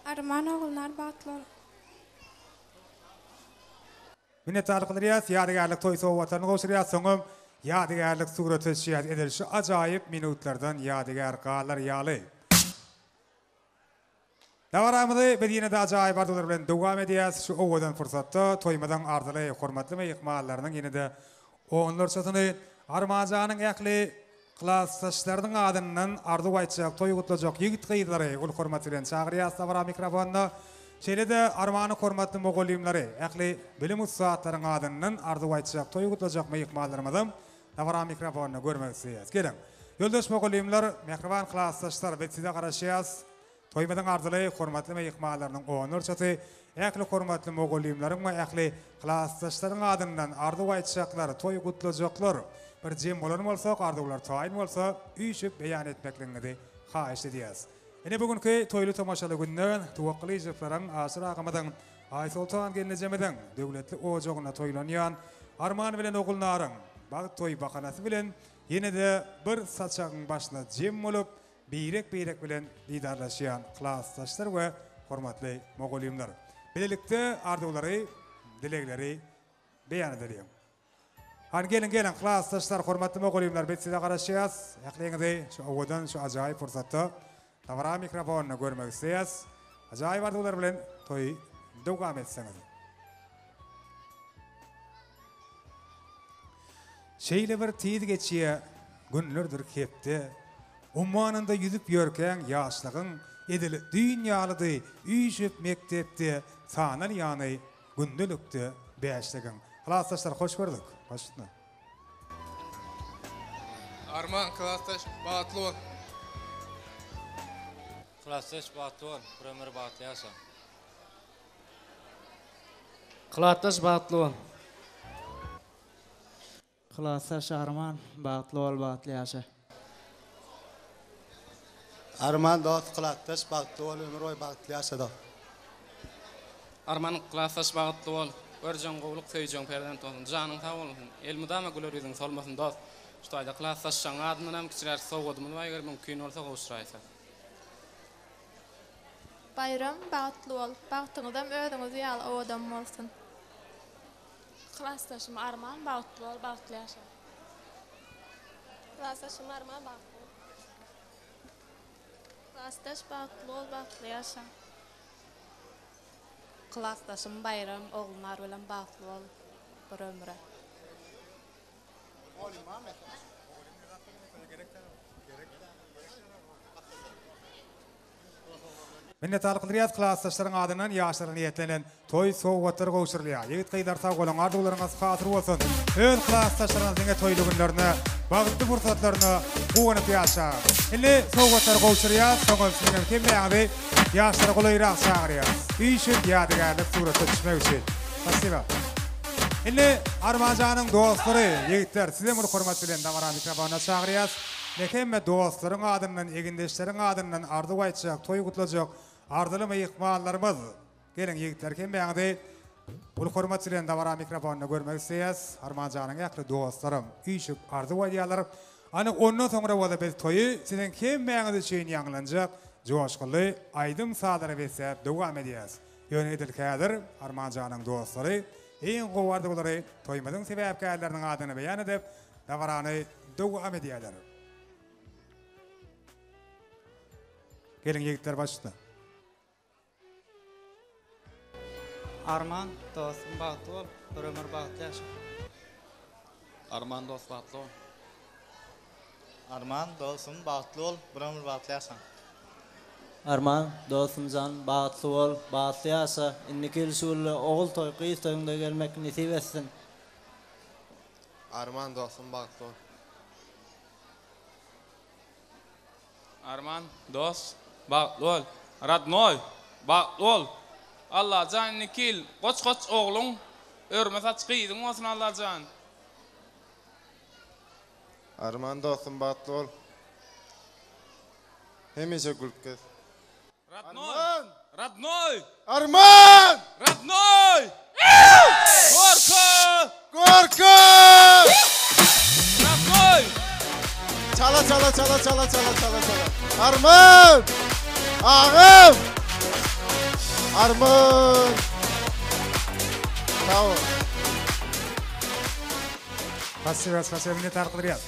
Arman Ogulnar bagtly bol. Minnetdarlyk bildirýäs, ýadygärlik toý sowgatlaryny gowşurýas, soňam ýadygärlik surata düşýäs, edil şu ajaýyp minutlardan ýadygär galar ýaly. Dabaramyzy biz ýene-de ajaýyp arzuwlar bilen dowam edýäs. Şu owadan pursatda toýumyzyň arzyly, hormatly myhmanlarynyň ýene-de onlarçasyny Armanjanyň ähli klasdaşlarynyň adyndan arzuw aýtjak, toý gutlajak ýigit-gyzlary uly hormat bilen çagyrýas dabara mikrofonyna. Şeýle-de Armanyň hormatly mugallymlary, ähli bilim ussatlaryň adyndan arzuw aýtjak, toý gutlajak myhmanlarymyzam dabara mikrofonyna görmek isleýäs. Geliň, ýoldaş mugallymlar, mähriban klasdaşlar, biz size garaşýas. Toýumyzyň arzyly hormatly myhmanlarynyň onlarçasy ähli hormatly mugallymlaryň we ähli klasdaşlaryň adyndan arzuw aýtjaklar, toý gutlajaklar. Bir jem bolan bolsak, arzuwlar taýyn bolsa, üýşüp beýan etmekligiňizi haýyşt edýäs. Ine bu günki toýly tomaşaly günde Tuwak Gylyjowlaryň, Aşyr agamyzyň, Aýsoltan gelnejemiziň döwletli ojagynda toýlanýan Arman bilen Ogulnaryň bagt toý bahanasy bilen ýene-de bir saçagyň başyna jem bolup, Birek-birek bilen didarlaşýan klasdaşlar we hormatly mugallymlar! Bilelikde arzuwlary, dilegleri beýan edeliň. Hany geliň geliň klasdaşlar, hormatly mugallymlar biz size garaşýas. Ähliňizi şu owadan, şu ajaýyp pursatda dabara mikrofonynda görmek isleýäs. Ajaýyp arzuwlar bilen toýy dowam etseňiz. Şeýle bir tiz geçýä günlerdir hepde, Ummanynda ýüzüp ýörkäň ýaşlygyň edil düýn ýalydy üýşüp mekdepde sanal ýany gündelikde bäşligiň. Klasdaşlar hoş gördük. Baş üstüne. Arman klasdaş bagtly bol. Klasdaş bagtly bol, bir ömür bagtly ýaşa. Klasdaş bagtly bol. Klasdaş Arman bagtly bol bagtly ýaşa. Arman dost klasdaş bagtly bol ömür boýy bagtly ýaşa dost. Arman klasdaş bagtly bol. Görjeň gowluk söýjeň perzent bolsun. Janyň sag bolsun. Elmydama güler ýüzüň solmasyn dost. Şu taýda klasdaşlaň adyndanam kiçiräk sowgadymyz bar eger mümkin bolsa gowşuraýsak. Baýram bagtly bol. Bagtyňyzam özüňiz ýaly owadan bolsun. Klasdaşym Arman bagtly bol bagtly ýaşa. Klasdaşym Arman bagtly bol. Klasdaş bagtly bol bagtly ýaşa. Klasdaşym Baýram Ogulnar bilen bagtly bol bir ömre. Minnetdarlyk bildirýäs klasdaşlaryň adyndan ýaşlara niýetlenen toý sowgatlary gowşurylýar. Ýigit gyzlar sag boluň arzuwlaryňyz hasyl bolsun. Öz klasdaşlaryňyz diňe toýly günlerine, bagtly pursatlaryna guwanyp ýaşaň. Indi sowgatlary gowşurýas, soňam siziňem hemmäňizi ýaşlara golaýrak çagyrýas. Üýşüp ýadygärlik surata düşmek üçin. Spasiba. Indi Armanjanyň dostlary, ýigitler sizem uly hormat bilen dabara mikrofonyna çagyrýas. Ne hemme dostlaryň adyndan, egindeşleriň adyndan arzuw aýtjak, toý gutlajak arzyly myhmanlarymyz. Geliň ýigitler hemmäňizi uly hormat bilen dabara mikrofonynda görmek isleýäs. Armanjanyň ähli dostlaram üýşüp arzuw aýdýarlar. Ana ondan soňra bolsa biz toýy siziň hemmäňiz üçin ýaňlanjak joşgunly aýdym-sazlara besläp dowam edýäs. Ýöne edil häzir Armanjanyň dostlary iň gowy arzuwlary toýumyzyň sebäpkärleriniň adyna beýan edip, dabarany dowam edýärler. Geliň ýigitler baş üstüne. Arman dostum bagtly bol bir ömür bagtly ýaşa. Arman dost bagtly bol. Arman dostum bagtly bol bir ömür bagtly ýaşa. Arman dostumjan bagtly bol bagtly ýaşa indiki ýyl şu günde ogul toý gyz toýuňda gelmek nesip etsin. Arman dostum bagtly bol. Arman dos bagtly bol. Radnoý bagtly bol. Allajan indiki ýyl goç goç ogluň örme saç gyzyň bolsun Allajan. Arman dostum bagtly bol. Hemişe gülüp gez. Radnoý! Radnoý! Arman! Radnoý! Gorka! Gorka! Radnoý! Çala çala çala çala çala çala çala. Arman! Agam! Arman! Sag bol. Spasiba, spasiba, minnetdarlyk bildirýäs.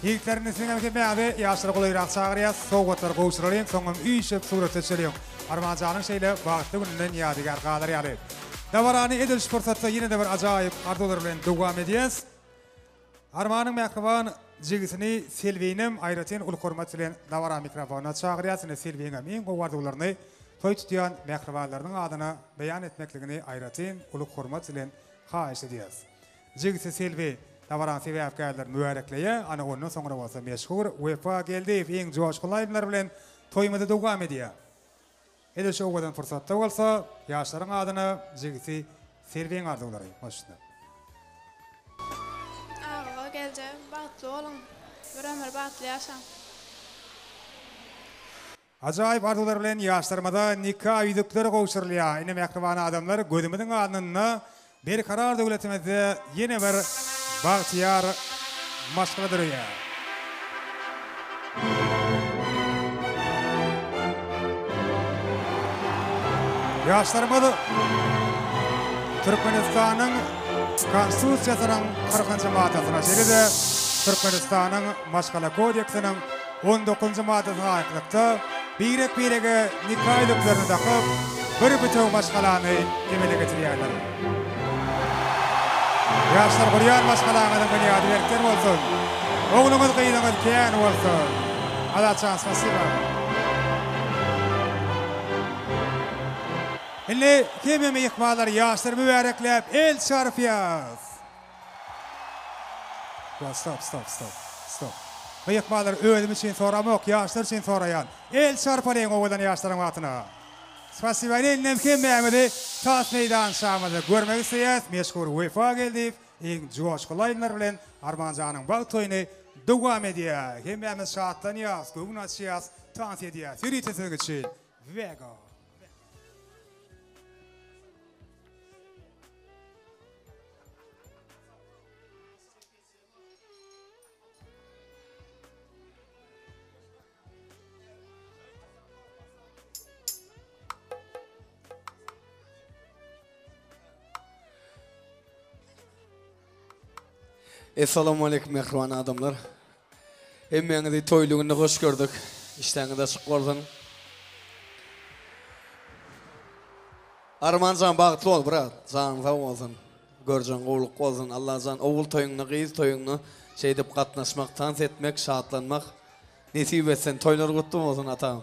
Ýigitler indi siziňem hemmäňizi ýaşlara golaýrak çagyrýas, sowgatlary gowşuralyň, soňam üýşüp surata düşeliň. Armanjanyň şeýle bagtly gününden ýadygär galar ýaly. Dabarany edil şu pursatda ýene-de bir ajaýyp arzuwlar bilen dowam edýäs. Armanyň mähriban jigisini Selbinem aýratyn uly hormat bilen dabara mikrofonyna çagyrýas. Ine Selbiňem iň gowy arzuwlaryny toý tutýan mähribanlarynyň adyna beýan etmekligini aýratyn uly hormat bilen haýyş edýäs. Jigisi Selbi dabaranyň sebäpkärlerini mübärekleýär, ana ondan soňra bolsa meşhur Wepa Geldiýew iň joşgunly aýdymlary bilen toýumyzy dowam edýär. Edil şu owadan pursatda bolsa ýaşlaryň adyna jigisi Selbiň arzuwlary. Hoş üstüne. Agaga gelje bagtly boluň bir ömür bagtly ýaşaň. Ajaýyp arzuwlar bilen ýaşlarymyza nika ýüzükleri gowşurylýar. Ine mähriban adamlar gözümiziň alnynda Berkarar döwletimizde ýene bir bagtyýar maşgala döreýär. Ýaşlarymyz Türkmenistanyň Konstitusiýasynyň kyrkynjy maddasyna şeýle-de Türkmenistanyň Maşgala kodeksiniň On dokuzynjy maddasyna laýyklykda, birek-birege nika ýüzüklerini dakyp, bir bütewi maşgalany emele getirýärler. Ýaşlar gurýan maşgalaňyzyň binýady berkden bolsun! Ogluňyz gyzyňyz kän bolsun! Azatjan spasiba. Indi hemme myhmanlar ýaşlary mübärekläp el çarpýas. Ýa stop stop stop stop. Myhmanlar özüm üçin soramok ýaşlar üçin soraýan. El çarpalyň owadan ýaşlaryň bagtyna. Spasiba indem hemmämizi tans meýdançamyzda görmek isleýäs meşhur Wepa Geldiýew iň joşgunly aýdymlar bilen Armanjanyň bagt toýuny dowam edýär. Hemmämiz şatlanýas, göwün açýas, tans edýäs. Ýörite siziň üçin Wego. Essalamu aleýkum mähriban adamlar. Hemmäňizi toýly günde hoş gördük. Işdäňiz açyk bolsun. Armanjan bagtly bol brat janyň sag bolsun görjeň gowluk bolsun Allajan ogul toýuňda gyz toýuňda şeýdip gatnaşmak tans etmek şatlanmak nesip etsin toýlar gutly bolsun atam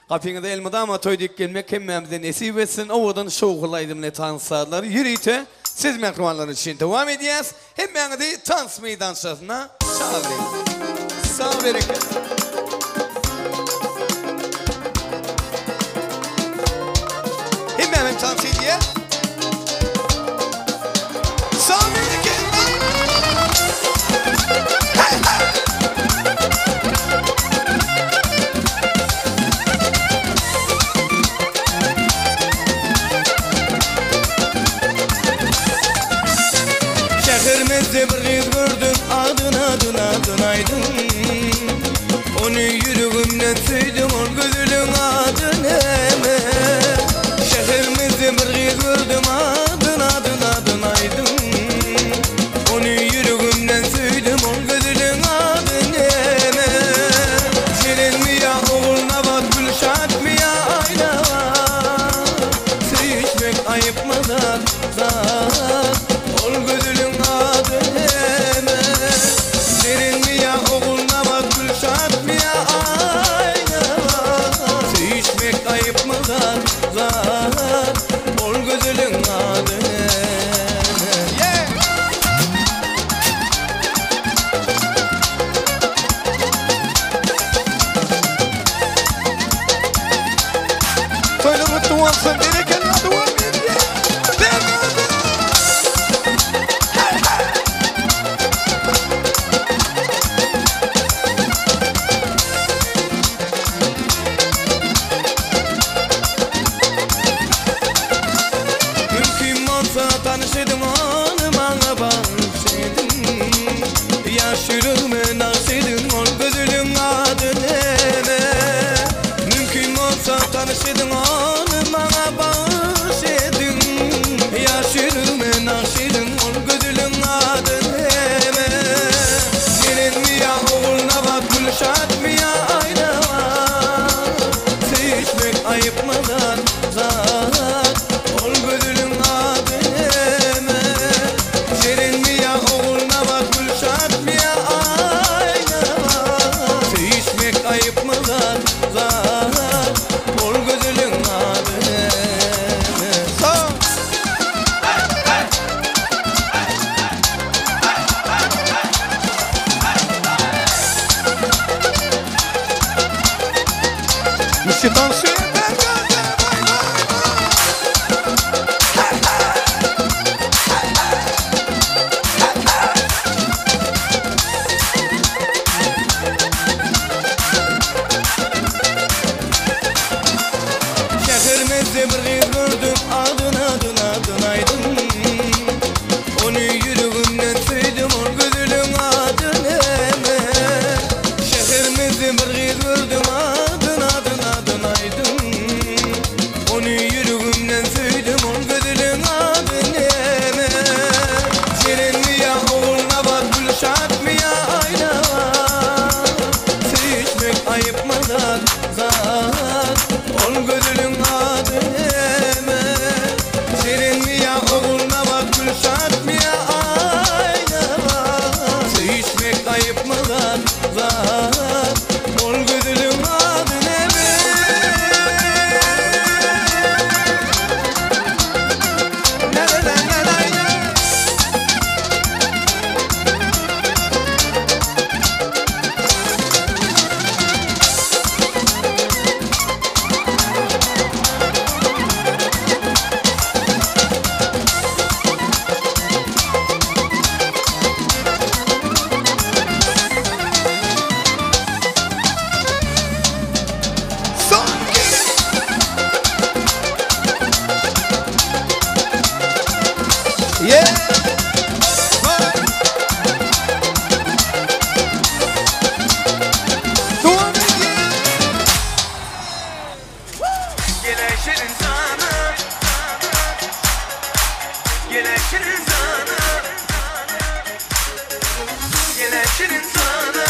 gapyňyza elmydama toý diýip gelmek hemmämize nesip etsin owadan şowhunly aýdymly tans sazlary ýörite siz mähribanlar üçin dowam edýäs hemmäňizi tans meýdançasyna çagyrýas sag bereket. Hemmämiz tans edýäs. Sag bereket. Hey hey. Şäherimizde bir gyz gördüm adyn adyn adyn aýdyň Ony ýüregimden söýdüm ol gözeliň ady näme Şäherimizde bir gyz gördüm adyn adyn adyn aýdyň Ony ýüregimden söýdüm ol gözeliň ady näme Jerenmi ýa Ogulnabat Gülşatmy ýa Aýnabat Söýüşmek aýypmy zat zat Ol gözeliň ady näme Jerenmi ýa Ogulnabat Gülşatmy ýa Aýnabat Söýüşmek aýypmy zat zat Ol gözeliň ady näme Toýlar gutly bolsun berekella dowam edýär. Bergada! Hey hey! Mümkin bolsa tanyş ediň ony maňa bagyş ediň Ýaş ýüregime nagş ediň ol gözeliň ady näme Mümkin bolsa tanyş ediň ony maňa bagyş ediň Ýaş ýüregime nagş ediň ol gözeliň ady näme Jerenmi ýa Ogulnabat Gülşatmy ýa Aýnabat Söýüşmek aýypmy zat zat Ol gözeliň ady näme Jerenmi ýa Ogulnabat Gülşatmy ýa Aýnabat Söýüşmek aýypmy zat zat Ol gözeliň ady näme Sag. Müşşi tanşy Bergada vay vay vay. Hey hey. Hey hey. Hey hey. Şäherimizde bir gyz gördüm adyn adyn adyn aýdyň Ony ýüregimden söýdüm ol gözeliň ady näme Şäherimizde bir gyz gördüm adyn adyn adyn aýdyň Ony ýüregimden söýdüm ol gözeliň ady näme Jerenmi ýa Ogulnabat Gülşatmy ýa Aýnabat Söýüşmek aýypmy zat zat Ol gözeliň ady näme Jerenmi ýa Ogulnabat Gülşatmy ýa Aýnabat Söýüşmek aýypmy zat zat Ol gözeliň ady näme La la la la la la. Son kez. Yeah. Vay. Dowam edýär. Geleşirin sana Geleşirin sana Geleşirin sana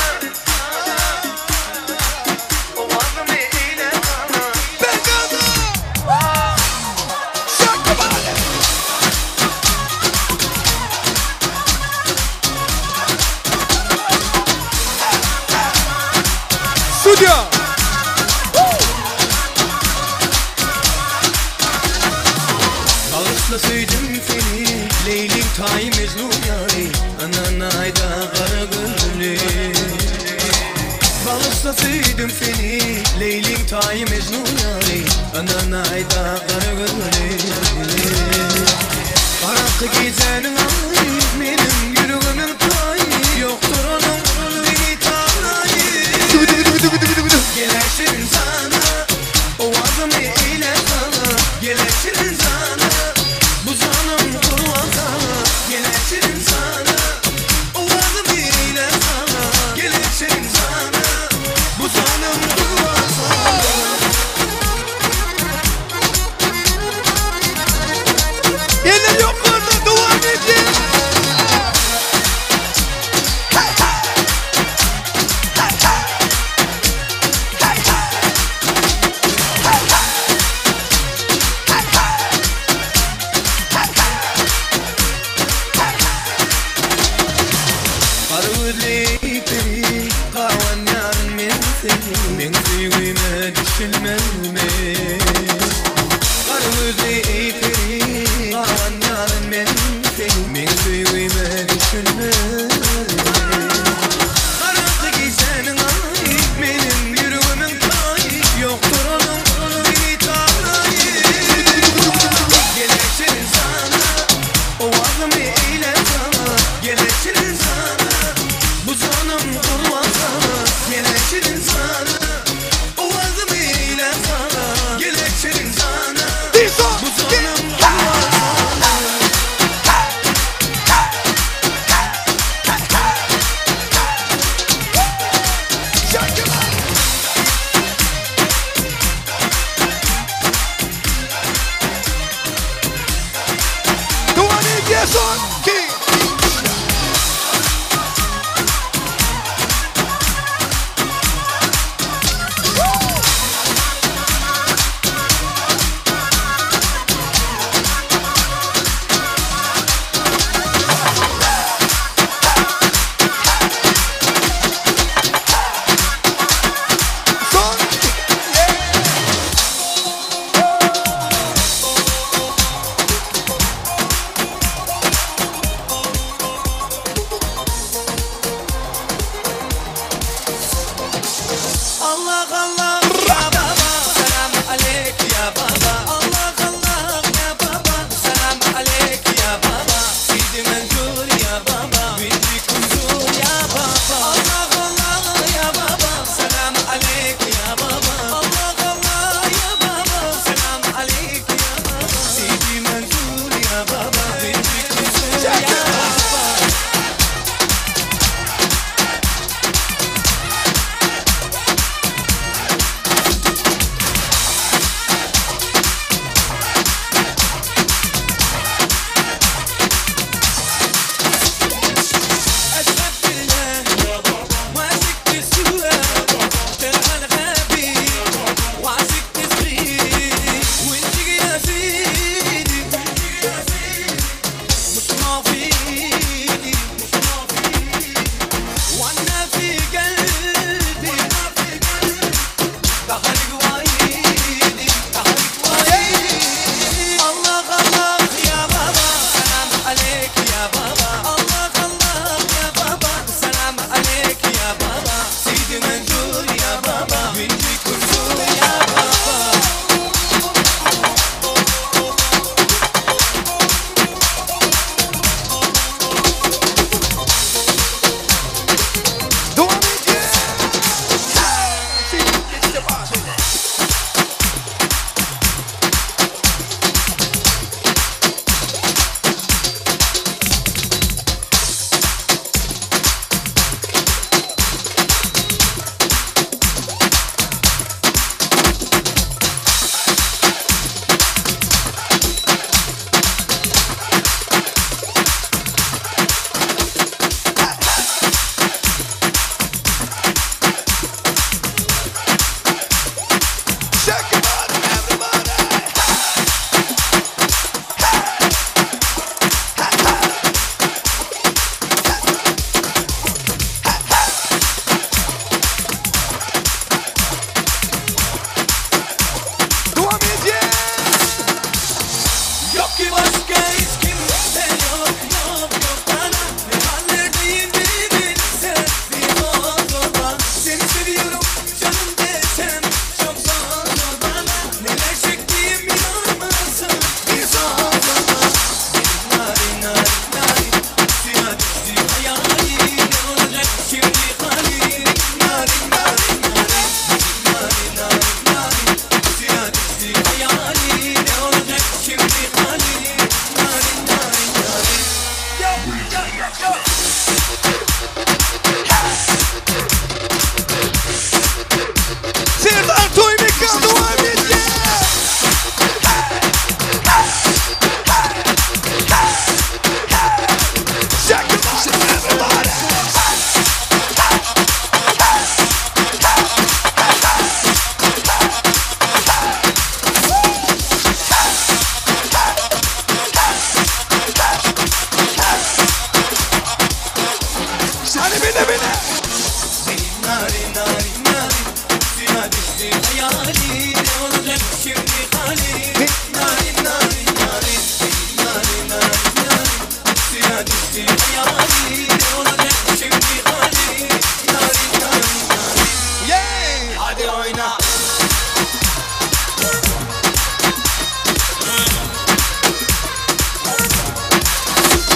Owazımı eyle bana Bergada. Bagyşla söýdüm seni Leýliň taýy Mejnun ýaly Ynanaýda gara gözli Bagyşla söýdüm seni Leýliň taýy Mejnun ýaly Ynanaýda gara gözli Garaňky gijäniň aýy Meniň ýüregimiň taýy Ýokdur onuň deňi taýy Geleşirin jana Owazymy eýle sana Geleşirin jana Bu janym gurban sana Geleşirin jana Owazymy eýle sana Geleşirin jana Bu janym gurban sana. Eller ýokarda dowam edýär. Gara gözli peri Gawanýaryn men seni Meň söýgüme düşünmezmi Gara gözli peri Gawanýaryn men seni Meň söýgüme düşünmezmi Garaňky gijäniň aýy Meniň ýüregimiň taýy Ýokdur onuň deňi taýy Geleşirin sana Owazymy eýle sana Geleşirin sana Bu janym gurban sana Geleşirin sana Owazymy eýle sana Geleşirin sana Bu janym gurban sana. Dowam edýär son iki. Son iki.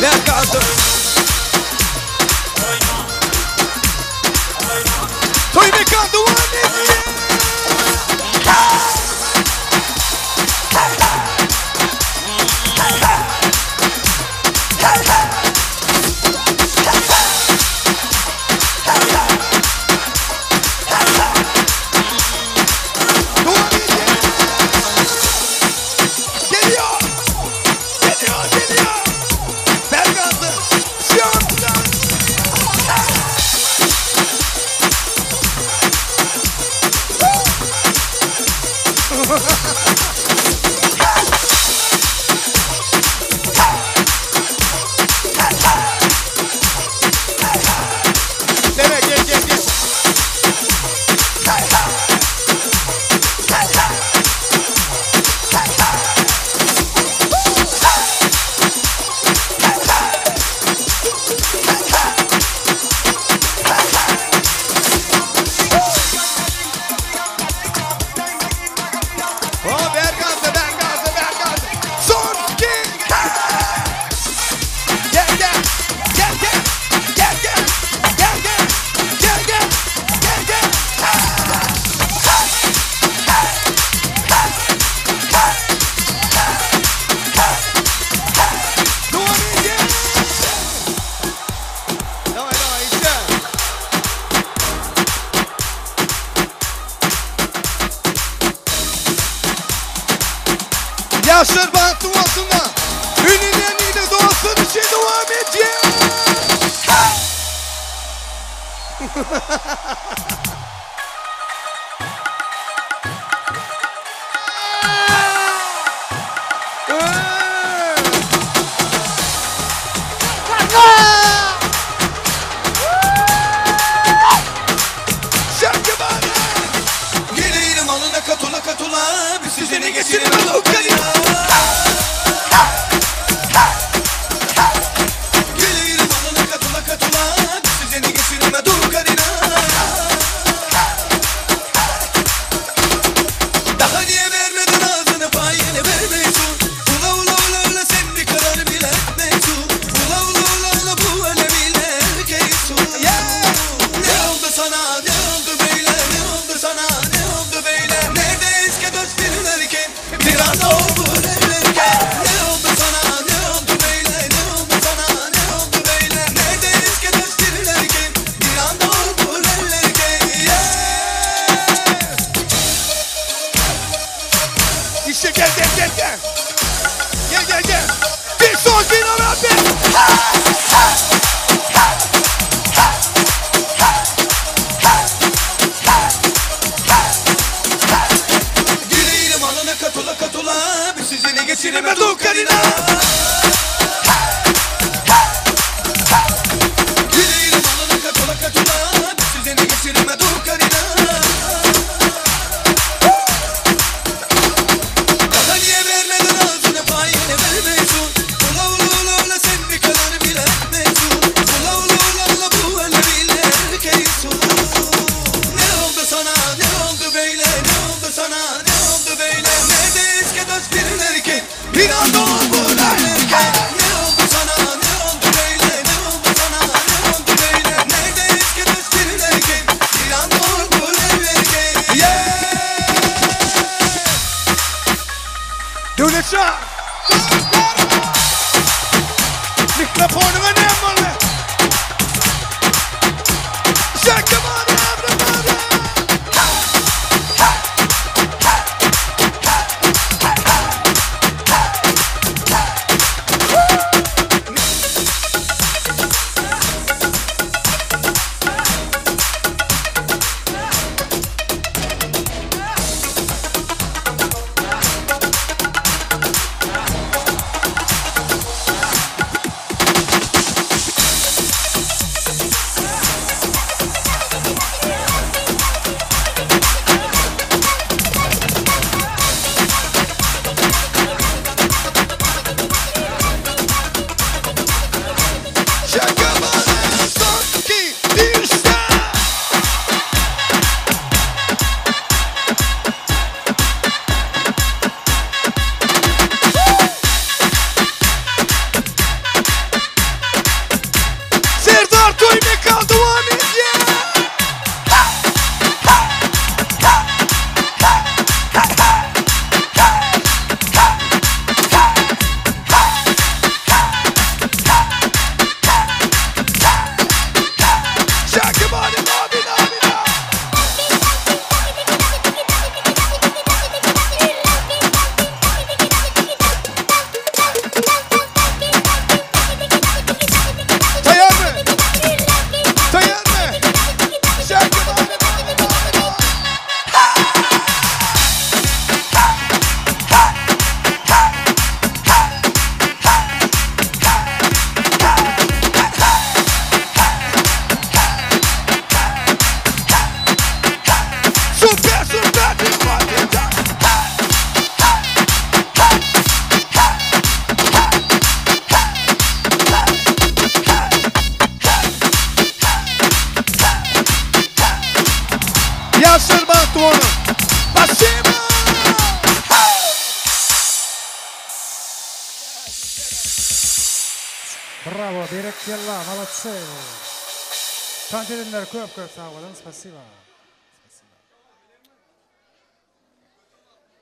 Bergazı. Toy mekan devam ediyor. Geliyor. Geliyor, geliyor. Bergazı. Şam'dan. Nereye gel gel gel. Oh, Bergazı, Bergazı, Bergazı. Son iki. Gel gel. Gel gel. Gel gel. Gel gel. Gel gel. Gel gel. Devam edin. Давай, давай, еще. Yaşlar bahtı olsunlar. Ünlülerin de dostun için devam ediyor. Gelirim alına katula katula bir sizini geçirin alıp. Gelirim alına katula katula bir sizini geçirme dur karina. Daha niye vermedin ağzını payını vermiyorsun? Ula ula ula ula sen bir karar bile etmiyorsun. Ula ula ula ula bu öyle erkeğsin. Ne oldu sana, ne oldu böyle, ne oldu sana, ne oldu böyle? Nerede eski dost bilinirken bir anda oldu evlenirken? Ne oldu sana, ne oldu böyle, ne oldu sana, ne oldu böyle? Nerede eski dost bilinirken bir anda oldu evlenirken? İşte gel gel gel gel. Gel gel gel. Bir son bir abi. Güleyim alına katula katula bir sizini geçirime dur karina. Güleyim alına katula katula bir sizini geçirime dur karina. Daha niye vermedin ağzını payını vermiyorsun? Ula ula ula ula sen bir karar bile etmiyorsun. Ula ula ula ula bu öyle bile erkeğsin. Ne oldu sana, ne oldu böyle, ne oldu sana, ne oldu böyle? Nerede eski dost bilinirken bir anda oldu evlenirken? Ne oldu sana, ne oldu böyle, ne oldu sana, ne oldu böyle? Nerede eski dost bilinirken bir anda oldu evlenirken? Yeah! Devletşah! Mikrofonuma ne yapmalı? Şarkı var everybody! Bravo, berekella, molodцы. Tans edenler köp köp sag boluň, spasiba. Spasiba.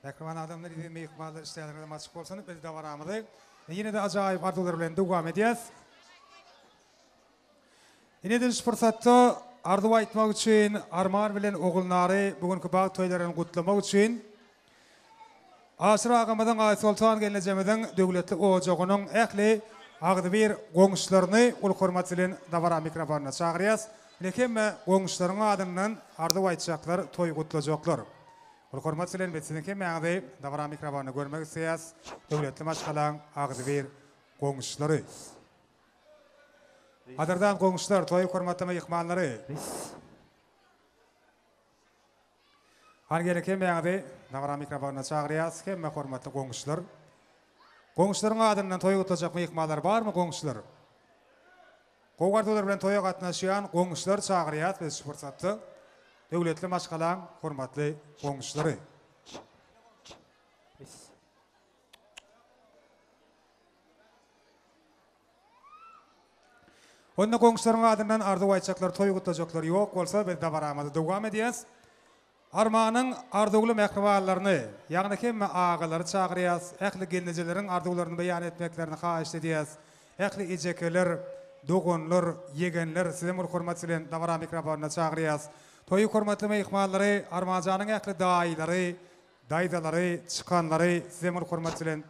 Mähriban adamlar, eziz myhmanlar, işdäňizem açyk bolsun. Biz dabaramyzy ýene-de ajaýyp arzuwlar bilen dowam edýäs. Ine-de şu pursatda arzuw aýtmak üçin Arman bilen Ogulnary bu günki bagt toýlaryny gutlamak üçin Aşyr agamyzyň, Aýsoltan gelnejemiziň döwletli ojagynyň ähli agzybir goňşularyny uly hormat bilen dabara mikrofonyna çagyrýas. Ine hemme goňşularyň adyndan arzuw aýtjaklar, toý gutlajaklar. Uly hormat bilen biz siziň hemmäňizi dabara mikrofonyna görmek isleýäs. Döwletli maşgalaň agzybir goňşulary. Gadyrdan goňşular, toýy hormatly myhmanlary! Hany geliň hemmäňizi dabara mikrofonyna çagyrýas, hemme hormatly goňşular. Goňşularyň adyndan toýy gutlajak myhmanlar barmy goňşular? Gowy arzuwlar bilen toýa gatnaşýan goňşulary çagyrýas biz şu pursatda. Döwletli maşgalaň hormatly goňşulary. Onda goňşularyň adyndan arzuw aýtjaklar, toý gutlajaklar ýok bolsa, biz dabaramyzy dowam edýäs. Armanyň arzuwly mähribanlaryny, ýagny hemme agalary çagyrýas, ähli gelnejeleriň arzuwlaryny beýan etmeklerini haýyşt edýäs. Ähli ejekeler, doganlar, ýegenler sizem uly hormat bilen dabara mikrofonyna çagyrýas. Toýy hormatly myhmanlary Armanjanyň ähli daýylary, Daýzalary, çykanlary sizem uly hormat bilen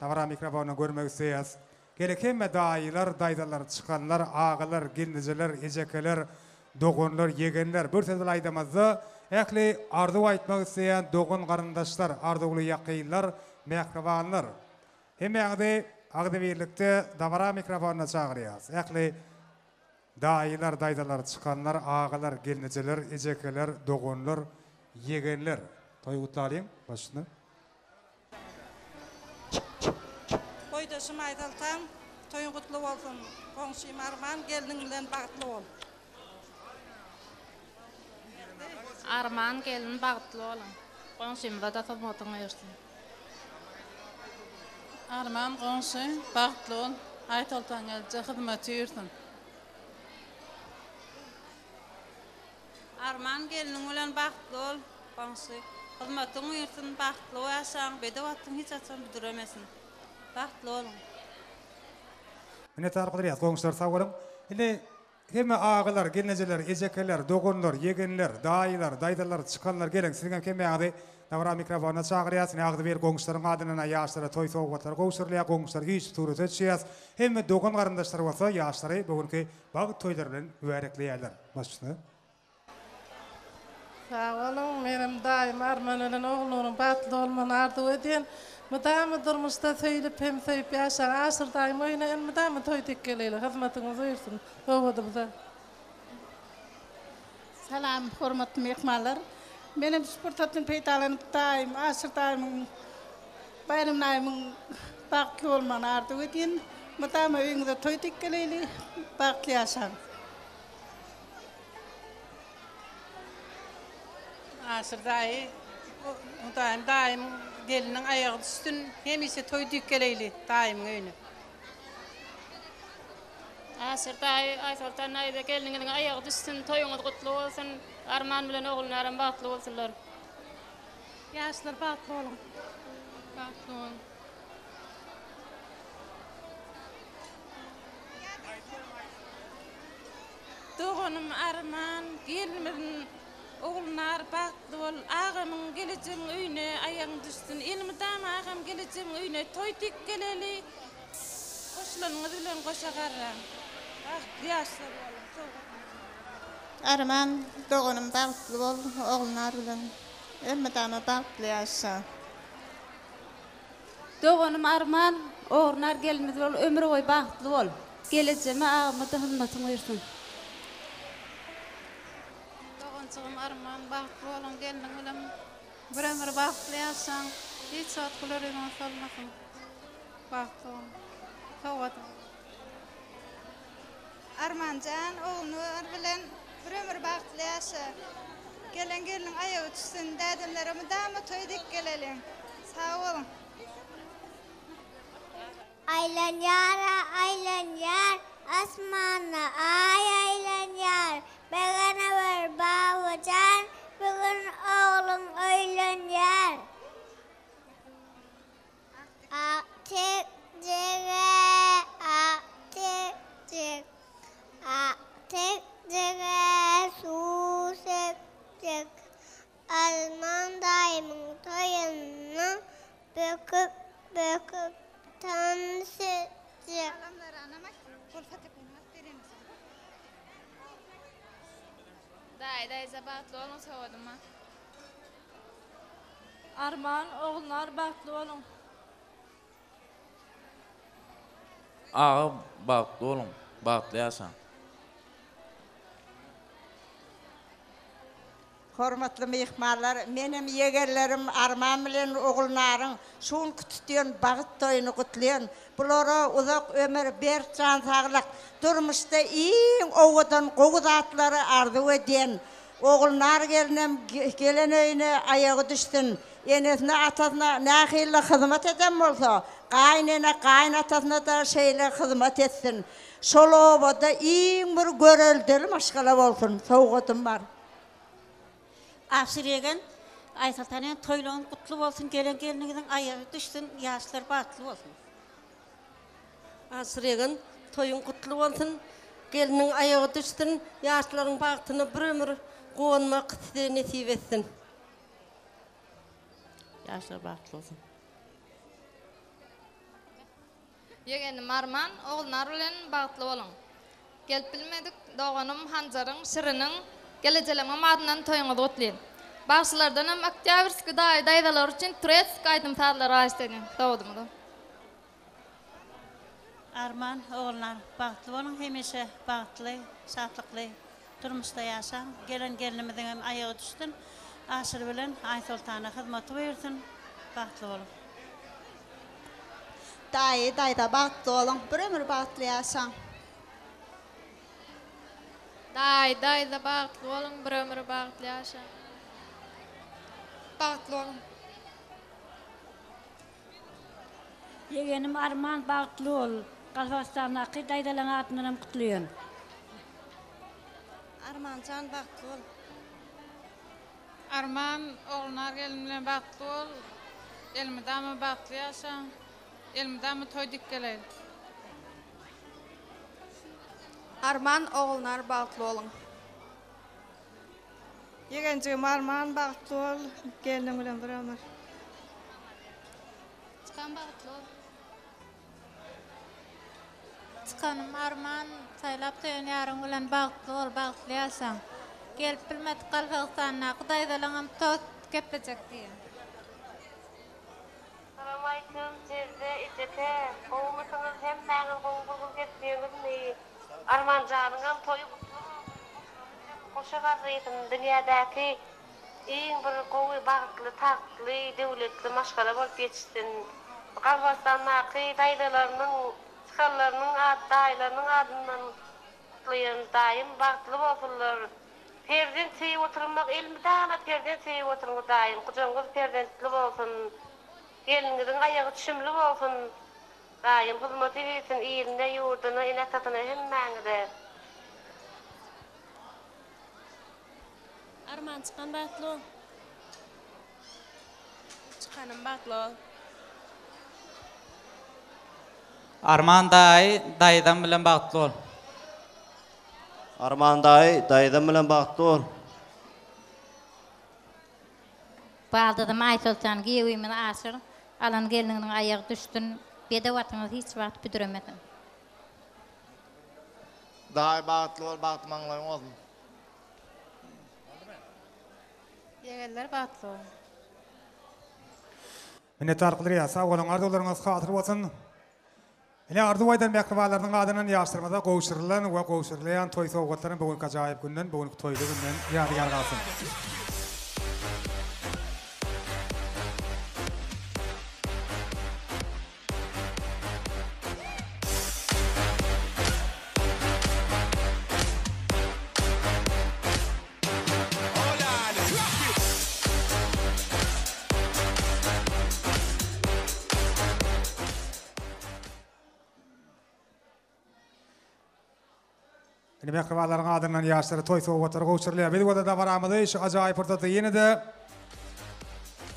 dabara mikrofonynda görmek isleýäs. Gerek hemme daýylar, daýzalar, çykanlar, agalar, gelnejeler, ejekeler, doganlar, ýegenler, bir söz bilen aýdamyzda ähli arzuw aýtmak isleýän dogan garyndaşlar, arzuwly ýakynlar, mähribanlar. Hemmäňizi agzybirlikde dabara mikrofonyna çagyrýas. Ähli Daýylar, daýzalar, çykanlar, agalar, gelnejeler, ejekeler, doganlar, ýegenler. Toý gutlalyň başyny. Boýdaşym Aýsoltan, toýuň gutly bolsun! Goňşym Arman, gelniň bilen bagtly bol! Arman gelin bagtly boluň! Goňşymyza-da hyzmatyň buýursun! Arman goňşy, bagtly bol! Aýsoltan gelje hyzmaty ýürsün! Arman gelniň bilen bagtly bol, goňşy. Hyzmatyň buýursyn, bagtly ýaşaň, bedew atyň hiç haçan büdremesin. Bagtly boluň! Minnetdarlyk bildirýäs goňşular sag boluň. Indi Hemme agalar, gelnejeler, ejekeler, doganlar, ýegenler, daýylar, daýzalar, çykanlar geliň siziňem hemmäňizi dabara mikrofonyna çagyrýas. Ine agzybir goňşularyň adyndan ýaşlara toý sowgatlary gowşurylýar, goňşular üýşüp surata düşýäs. Hemme dogan garyndaşlar bolsa ýaşlary bu günki bagt toýlary bilen mübärekleýärler. Baş üstüne. Sag boluň, menem daýym Arman bilen Ogulnuryň bagtly bolmagyny arzuw edýän. Mydama durmuşda söýlüp hem söýüp ýaşaň. Aşyr daýyň öýüne elmydama toý dek geleýli. Hyzmatyňyz buýursyn. Sowgadymyza. Salam hormatly myhmanlar. Menem şu pursatdan peýdalanyp daýym Aşyr daýymyň Baýram daýymyň bagtly bolmagyny arzuw edýän. Mydama öýüňize toý dek geleýli. Bagtly ýaşaň. Aşyr daýy Hudaýym daýym geliniň aýagy düşsün hemişe toý düýp geleýli daýymyň öýüne. Aşyr daýy Aýsoltan daýza gelniňiziň aýagy düşsün toýuňyz gutly bolsun Arman bilen Ogulnaram bagtly bolsunlar. Ýaşlar bagtly boluň. Bagtly boluň. Doganym Arman, gelnimiziň Ogulnar bagtly bol, agamyň gelejegiň öýüne aýagyň düşsün, elmydama agam gelejegiň öýüne toý dik geleli, goşulanyňyz bilen goşa garraň, bagtly ýaşlar boluň, sowgat. Arman doganym bagtly bol Ogulnar bilen elmydama bagtly ýaşa. Doganym Arman, Ogulnar gelinimiz bol, ömür boýy bagtly bol. Gelejeme agama-da hyzmatyň buýursyn. Doganjygym Arman, bagtly boluň, gelniň bilen bir ömür bagtly ýaşaň, hiç wagt güler ýüzüňiz solmasyn. Bagtly boluň. Sowgadyň. Armanjan, Ogulnur bilen bir ömür bagtly ýaşa. Gelen gelniň aýagy düşsün, dädemlere mydama toý dek geleliň. Sag boluň. Aýlanýar-a aýlanýar, asmanda Aý aýlanýar. Begenewer Babajan, bu gün ogluň öýlenýär. Ak tekjege, ak tekjek, ak tekjege suw sepjek. Arman daýymyň toýunda böküp, böküp tans etjek. Daýy daýza bagtly boluň sowadyma. Arman Ogulnar bagtly boluň. Aga bagtly boluň bagtly ýaşaň. Hormatly myhmanlar, menem ýegenlerim Arman bilen Ogulnaryň şu günki tutýan bagt toýuny gutlaýan. Bulara uzak ömür, berk jan saglyk, durmuşda iň owadan gowy zatlary arzuw edýän. Ogulnar gelnem gelen öýüne aýagy düşsün. Enesine atasyna nähili hyzmat eden bolsa, gaýynene gaýynatasyna-da şeýle hyzmat etsin. Şol obada iň bir göreldeli maşgala bolsun. Sowgadym bar. Aşyr ýegen, Aýsoltan ene toýlaryňyz gutly bolsun, gelen gelniňiziň aýagy düşsün, ýaşlar bagtly bolsun. Aşyr ýegen, toýuň gutly bolsun, gelniň aýagy düşsün, ýaşlaryň bagtyna bir ömür guwanmak size nesip etsin. Ýaşlar bagtly bolsun. Ýegenim Arman, Ogulnar bilen bagtly boluň. Gelip bilmedik doganym Hanjaryň, Şiriniň, gelejeleriňem adyndan toýuňyzy gutlyn. Bagşylardanam Oktýabrskiý daýy daýzalar üçin turetski aýdym sazlary haýyşt edýän. Sowdumyza. Arman, Ogulnar bagtly boluň hemişe bagtly, şatlykly durmuşda ýaşaň. Gelen gelnimiziňem aýagy düşsün. Aşyr bilen Aýsoltana hyzmaty buýursyn. Bagtly boluň. Daýy, daýza bagtly boluň, bir ömür bagtly ýaşaň. Daýy, daýza bagtly boluň, bir ömür bagtly ýaşaň. Bagtly boluň. Ýegenim Arman bagtly bol. Galfagystandaky daýzalaň adyndanam gutlaýan. Armanjan bagtly bol. Arman Ogulnar gelin bilen bagtly bol elmydama bagtly ýaşa elmydama toý dik geleý. Arman Ogulnar bagtly boluň. Ýegenjigim Arman bagtly bol gelniň bilen bir ömür. Çykan bagtly bol. Çykanym Arman saýlap söýen ýaryň bilen bagtly bol bagtly ýaşaň. Gelip bilmedik Galfagystandaky daýzalaňam tost geplejek diýýän. Salamaleýkum Jezze ejeke gowumysyňyz hemmäňiz gowy bir gün geçirýäňizmi Armanjanyňam toýy gutly bolsun goşlary bilen goşa garrysyn dünýädäki Iň bir gowy bagtly tagtly döwletli maşgala bolup ýetişsin. Gazgystandaky daýzalarynyň çykanlarynyň at daýylarynyň adyndan gutlaýan daýym bagtly bolsunlar. Perzent söýüp oturmak elmydama perzent söýüp oturyň daýym gujagyňyz perzentli bolsun. Gelniňiziň aýagy düşümli bolsun. Daýym hyzmaty bilsin iline ýurduna ene atasyna hemmäňize. Arman çykan bagtly bol. Çykanym bagtly bol. Arman daýy daýzam bilen bagtly bol. Arman daýy daýzam bilen bagtly bol. Baldyzym Aýsoltan giýewimizi Aşyr alan gelniňiziň aýagy düşsün, bedew atyňyz hiç wagt büdremesin. Daýy bagtly bol bagty maňlaýyň bolsun. Ýegenler bagtly boluň. Minnetdar Kudriýa, sag boluň, arzuwlaryňyz hasyl bolsun. Ine arzuw aýdan mähribanlarynyň adyndan ýaşlarymyza gowşurylan we gowşurylýan toý sowgatlaryň bu günki ajaýyp günden, bu günki toýly günden ýadygär galsyn. Indi mähribanlaryň adyndan ýaşlara toý sowgatlary gowşurylýar. Biz bolsa dabaramyzy şu ajaýyp pursatda ýene-de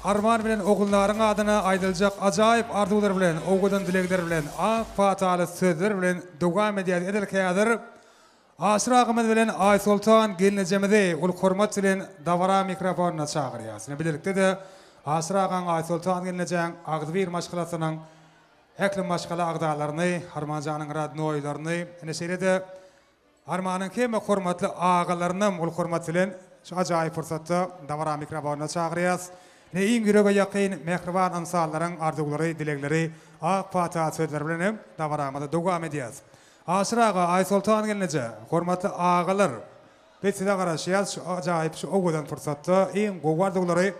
Arman bilen Ogulnaryň adyna aýdyljak ajaýyp arzuwlar bilen, owadan dilegler bilen, ak pataly sözler bilen dowam edýäris. Edil häzir Aşyr agamyz bilen Aýsoltan gelnejemizi uly hormat bilen dabara mikrofonyna çagyrýarys. Ine bilelikde-de Aşyr agaň, Aýsoltan gelnejäň agzybir maşgalasynyň ähli maşgala agzalaryny, Armanjanyň radnoýlaryny, ine şeýle-de Armanyň hemme hormatly agalarynam uly hormat bilen şu ajaýyp pursatda dabara mikrofonyna çagyrýas. Ine iň ýürege ýakyn mähriban ynsanlaryň arzuwlary, dilegleri, ak pata sözleri bilen hem dabaramyzy dowam edýäs. Aşyr aga, Aýsoltan gelneje, hormatly agalar, biz size garaşýas şu ajaýyp, şu owadan pursatda iň gowy arzuwlary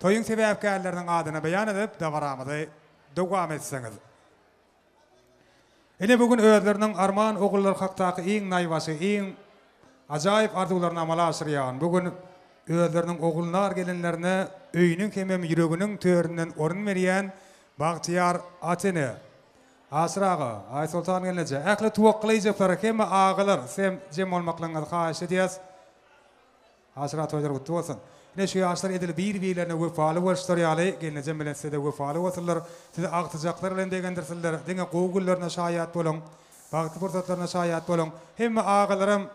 toýuň sebäpkärleriniň adyna beýan edip dabaramyzy dowam etseňiz. Ine bu gün özleriniň arman ogullary hakdaky iň naýbaşy, iň ajaýyp arzuwlaryny amala aşyrýan, bu gün özleriniň ogulnar gelinlerine öýüniň hemem ýüreginiň töründen orun berýän bagtyýar ata-ene, Aşyr aga, Aýsoltan gelneje, ähli Tuwakgylyjewlere, hemme agalar, sizem jem bolmaklygyňyzy haýyş edýäs. Aşyr aga toýlar gutly bolsun. Ine şu ýaşlar edil bir birlerine wepaly boluşlary ýaly gelnejem bilen sizede wepaly bolsunlar. Sizi agtyjaklar bilen begendirsinler. Diňe gowy günlerine şaýat boluň. Bagtly pursatlaryna şaýat boluň. Hemme agalaram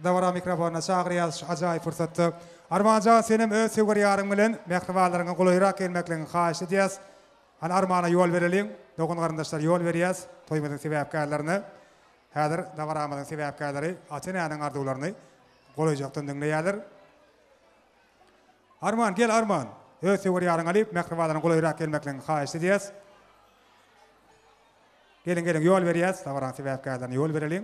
dabara mikrofonyna çagyrýas şu ajaýyp pursatda. Armanjan senem öz söwer ýaryň bilen mähribanlaryňa golaýrak gelmekligiňi haýyşt edýäs. Hany Armana ýol bereliň. Dogan garyndaşlar ýol berýäs toýumyzyň sebäpkärlerine. Häzir dabaramyzyň sebäpkärleri ata-enäniň arzuwlaryny golaýjakdan diňleýärler. Arman, gel Arman! Öz söwer ýaryňy alyp, mähribanlaryň golaýrak gelmekligiňi haýyşt edýäs. Geliň, geliň, ýol berýäs, dabaraň sebäpkärlerine ýol bereliň.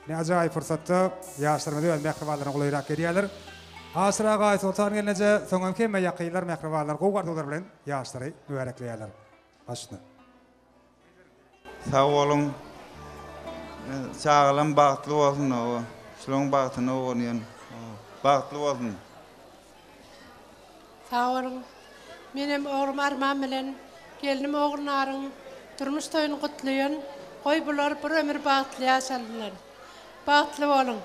Ne ajaýyp pursatda ýaşlarymyz öz mähribanlaryna golaýrak gelýärler. Aşyr aga, Aýsoltan gelneje, soňam hemme ýakynlar, mähribanlar gowy arzuwlar bilen ýaşlary mübärekleýärler. Başyna. Sag boluň. Çagalam bagtly bolsun oba. Şulaň bagtyna guwanýan. Bagtly bolsun. Sag boluň. Menem oglum Arman bilen gelnim Ogulnaryň durmuş toýuny gutlaýan. Goý bular bir ömür bagtly ýaşalynlar. Bagtly boluň.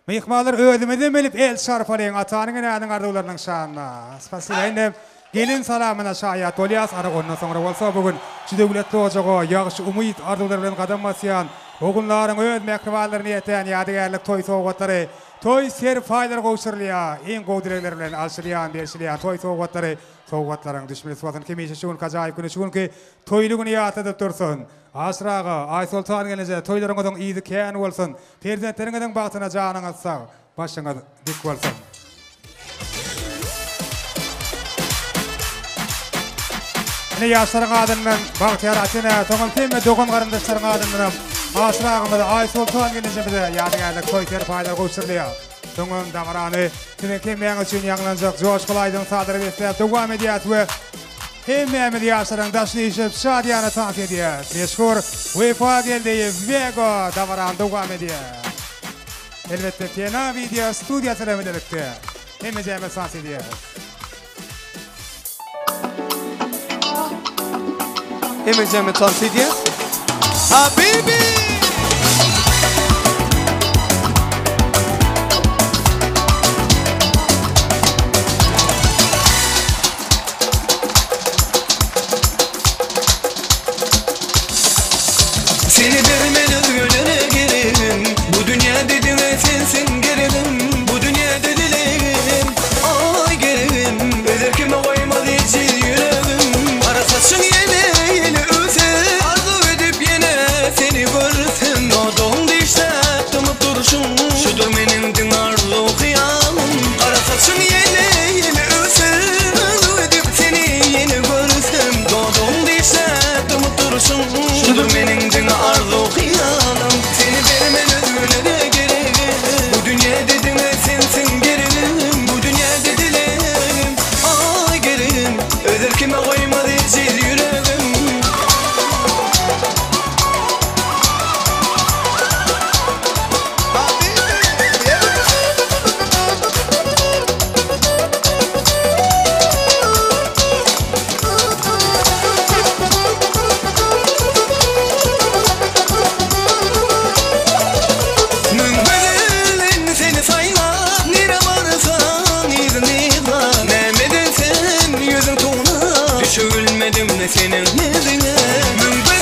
Myhmanlar özümizem bilip el çarpalyň atanyň enäniň arzuwlarynyň şanyna. Spasiba indi gelin salamyna şaýat bolýas ana ondan soňra bolsa bu gün şu döwletli ojaga ýagşy umyt arzuwlar bilen gadam basýan Ogulnaryň öz mähribanlaryna ýetýän ýadygärlik toý sowgatlary toý serpaýlary gowşurylýar iň gowy dilegler bilen alşylýan berşilýän toý sowgatlary sowgatlaryň düşmesi bolsun hemişe şu günki ajaýyp güni şu günki toýly güni ýatladyp dursun Aşyr aga, Aýsoltan gelneje toýlaryňyzyň yzy kän bolsun, perzentleriňiziň bagtyna janyňyz sag, başyňyz dik bolsun. Ine ýaşlaryň adyndan Bagtyýar ata-enä, soňam hemme dogan-garyndaşlaryň adyndanam Aşyr agamyza, Aýsoltan gelnejemize ýadygärlik toý serpaýlary gowşurylýar. Soňam dabarany siziň hemmäňiz üçin ýaňlanjak joşguly aýdym-sazlara besläp dowam edýäs we Hemmämiz ýaşlaryň daşyny işip şadyýana tans edýäs. Meşhur Wepa Geldiýew Wego dabarany dowam edýär. Elbetde Pena wideo studiýasy bilen bilelikde hemmejämiz tans edýäs. Hemmejämiz tans edýäs. Habibi! Seni bermen özgelere geregim Bu dünýäde diňe sensiň geregim Bu dünýäde dilegim Aý geregim Öz erkime goýmaz ejiz ýüregim Gara saçyň ýele ýele öwse Arzuw edip ýene seni görsem. Gözümde seniň ýüzüňe.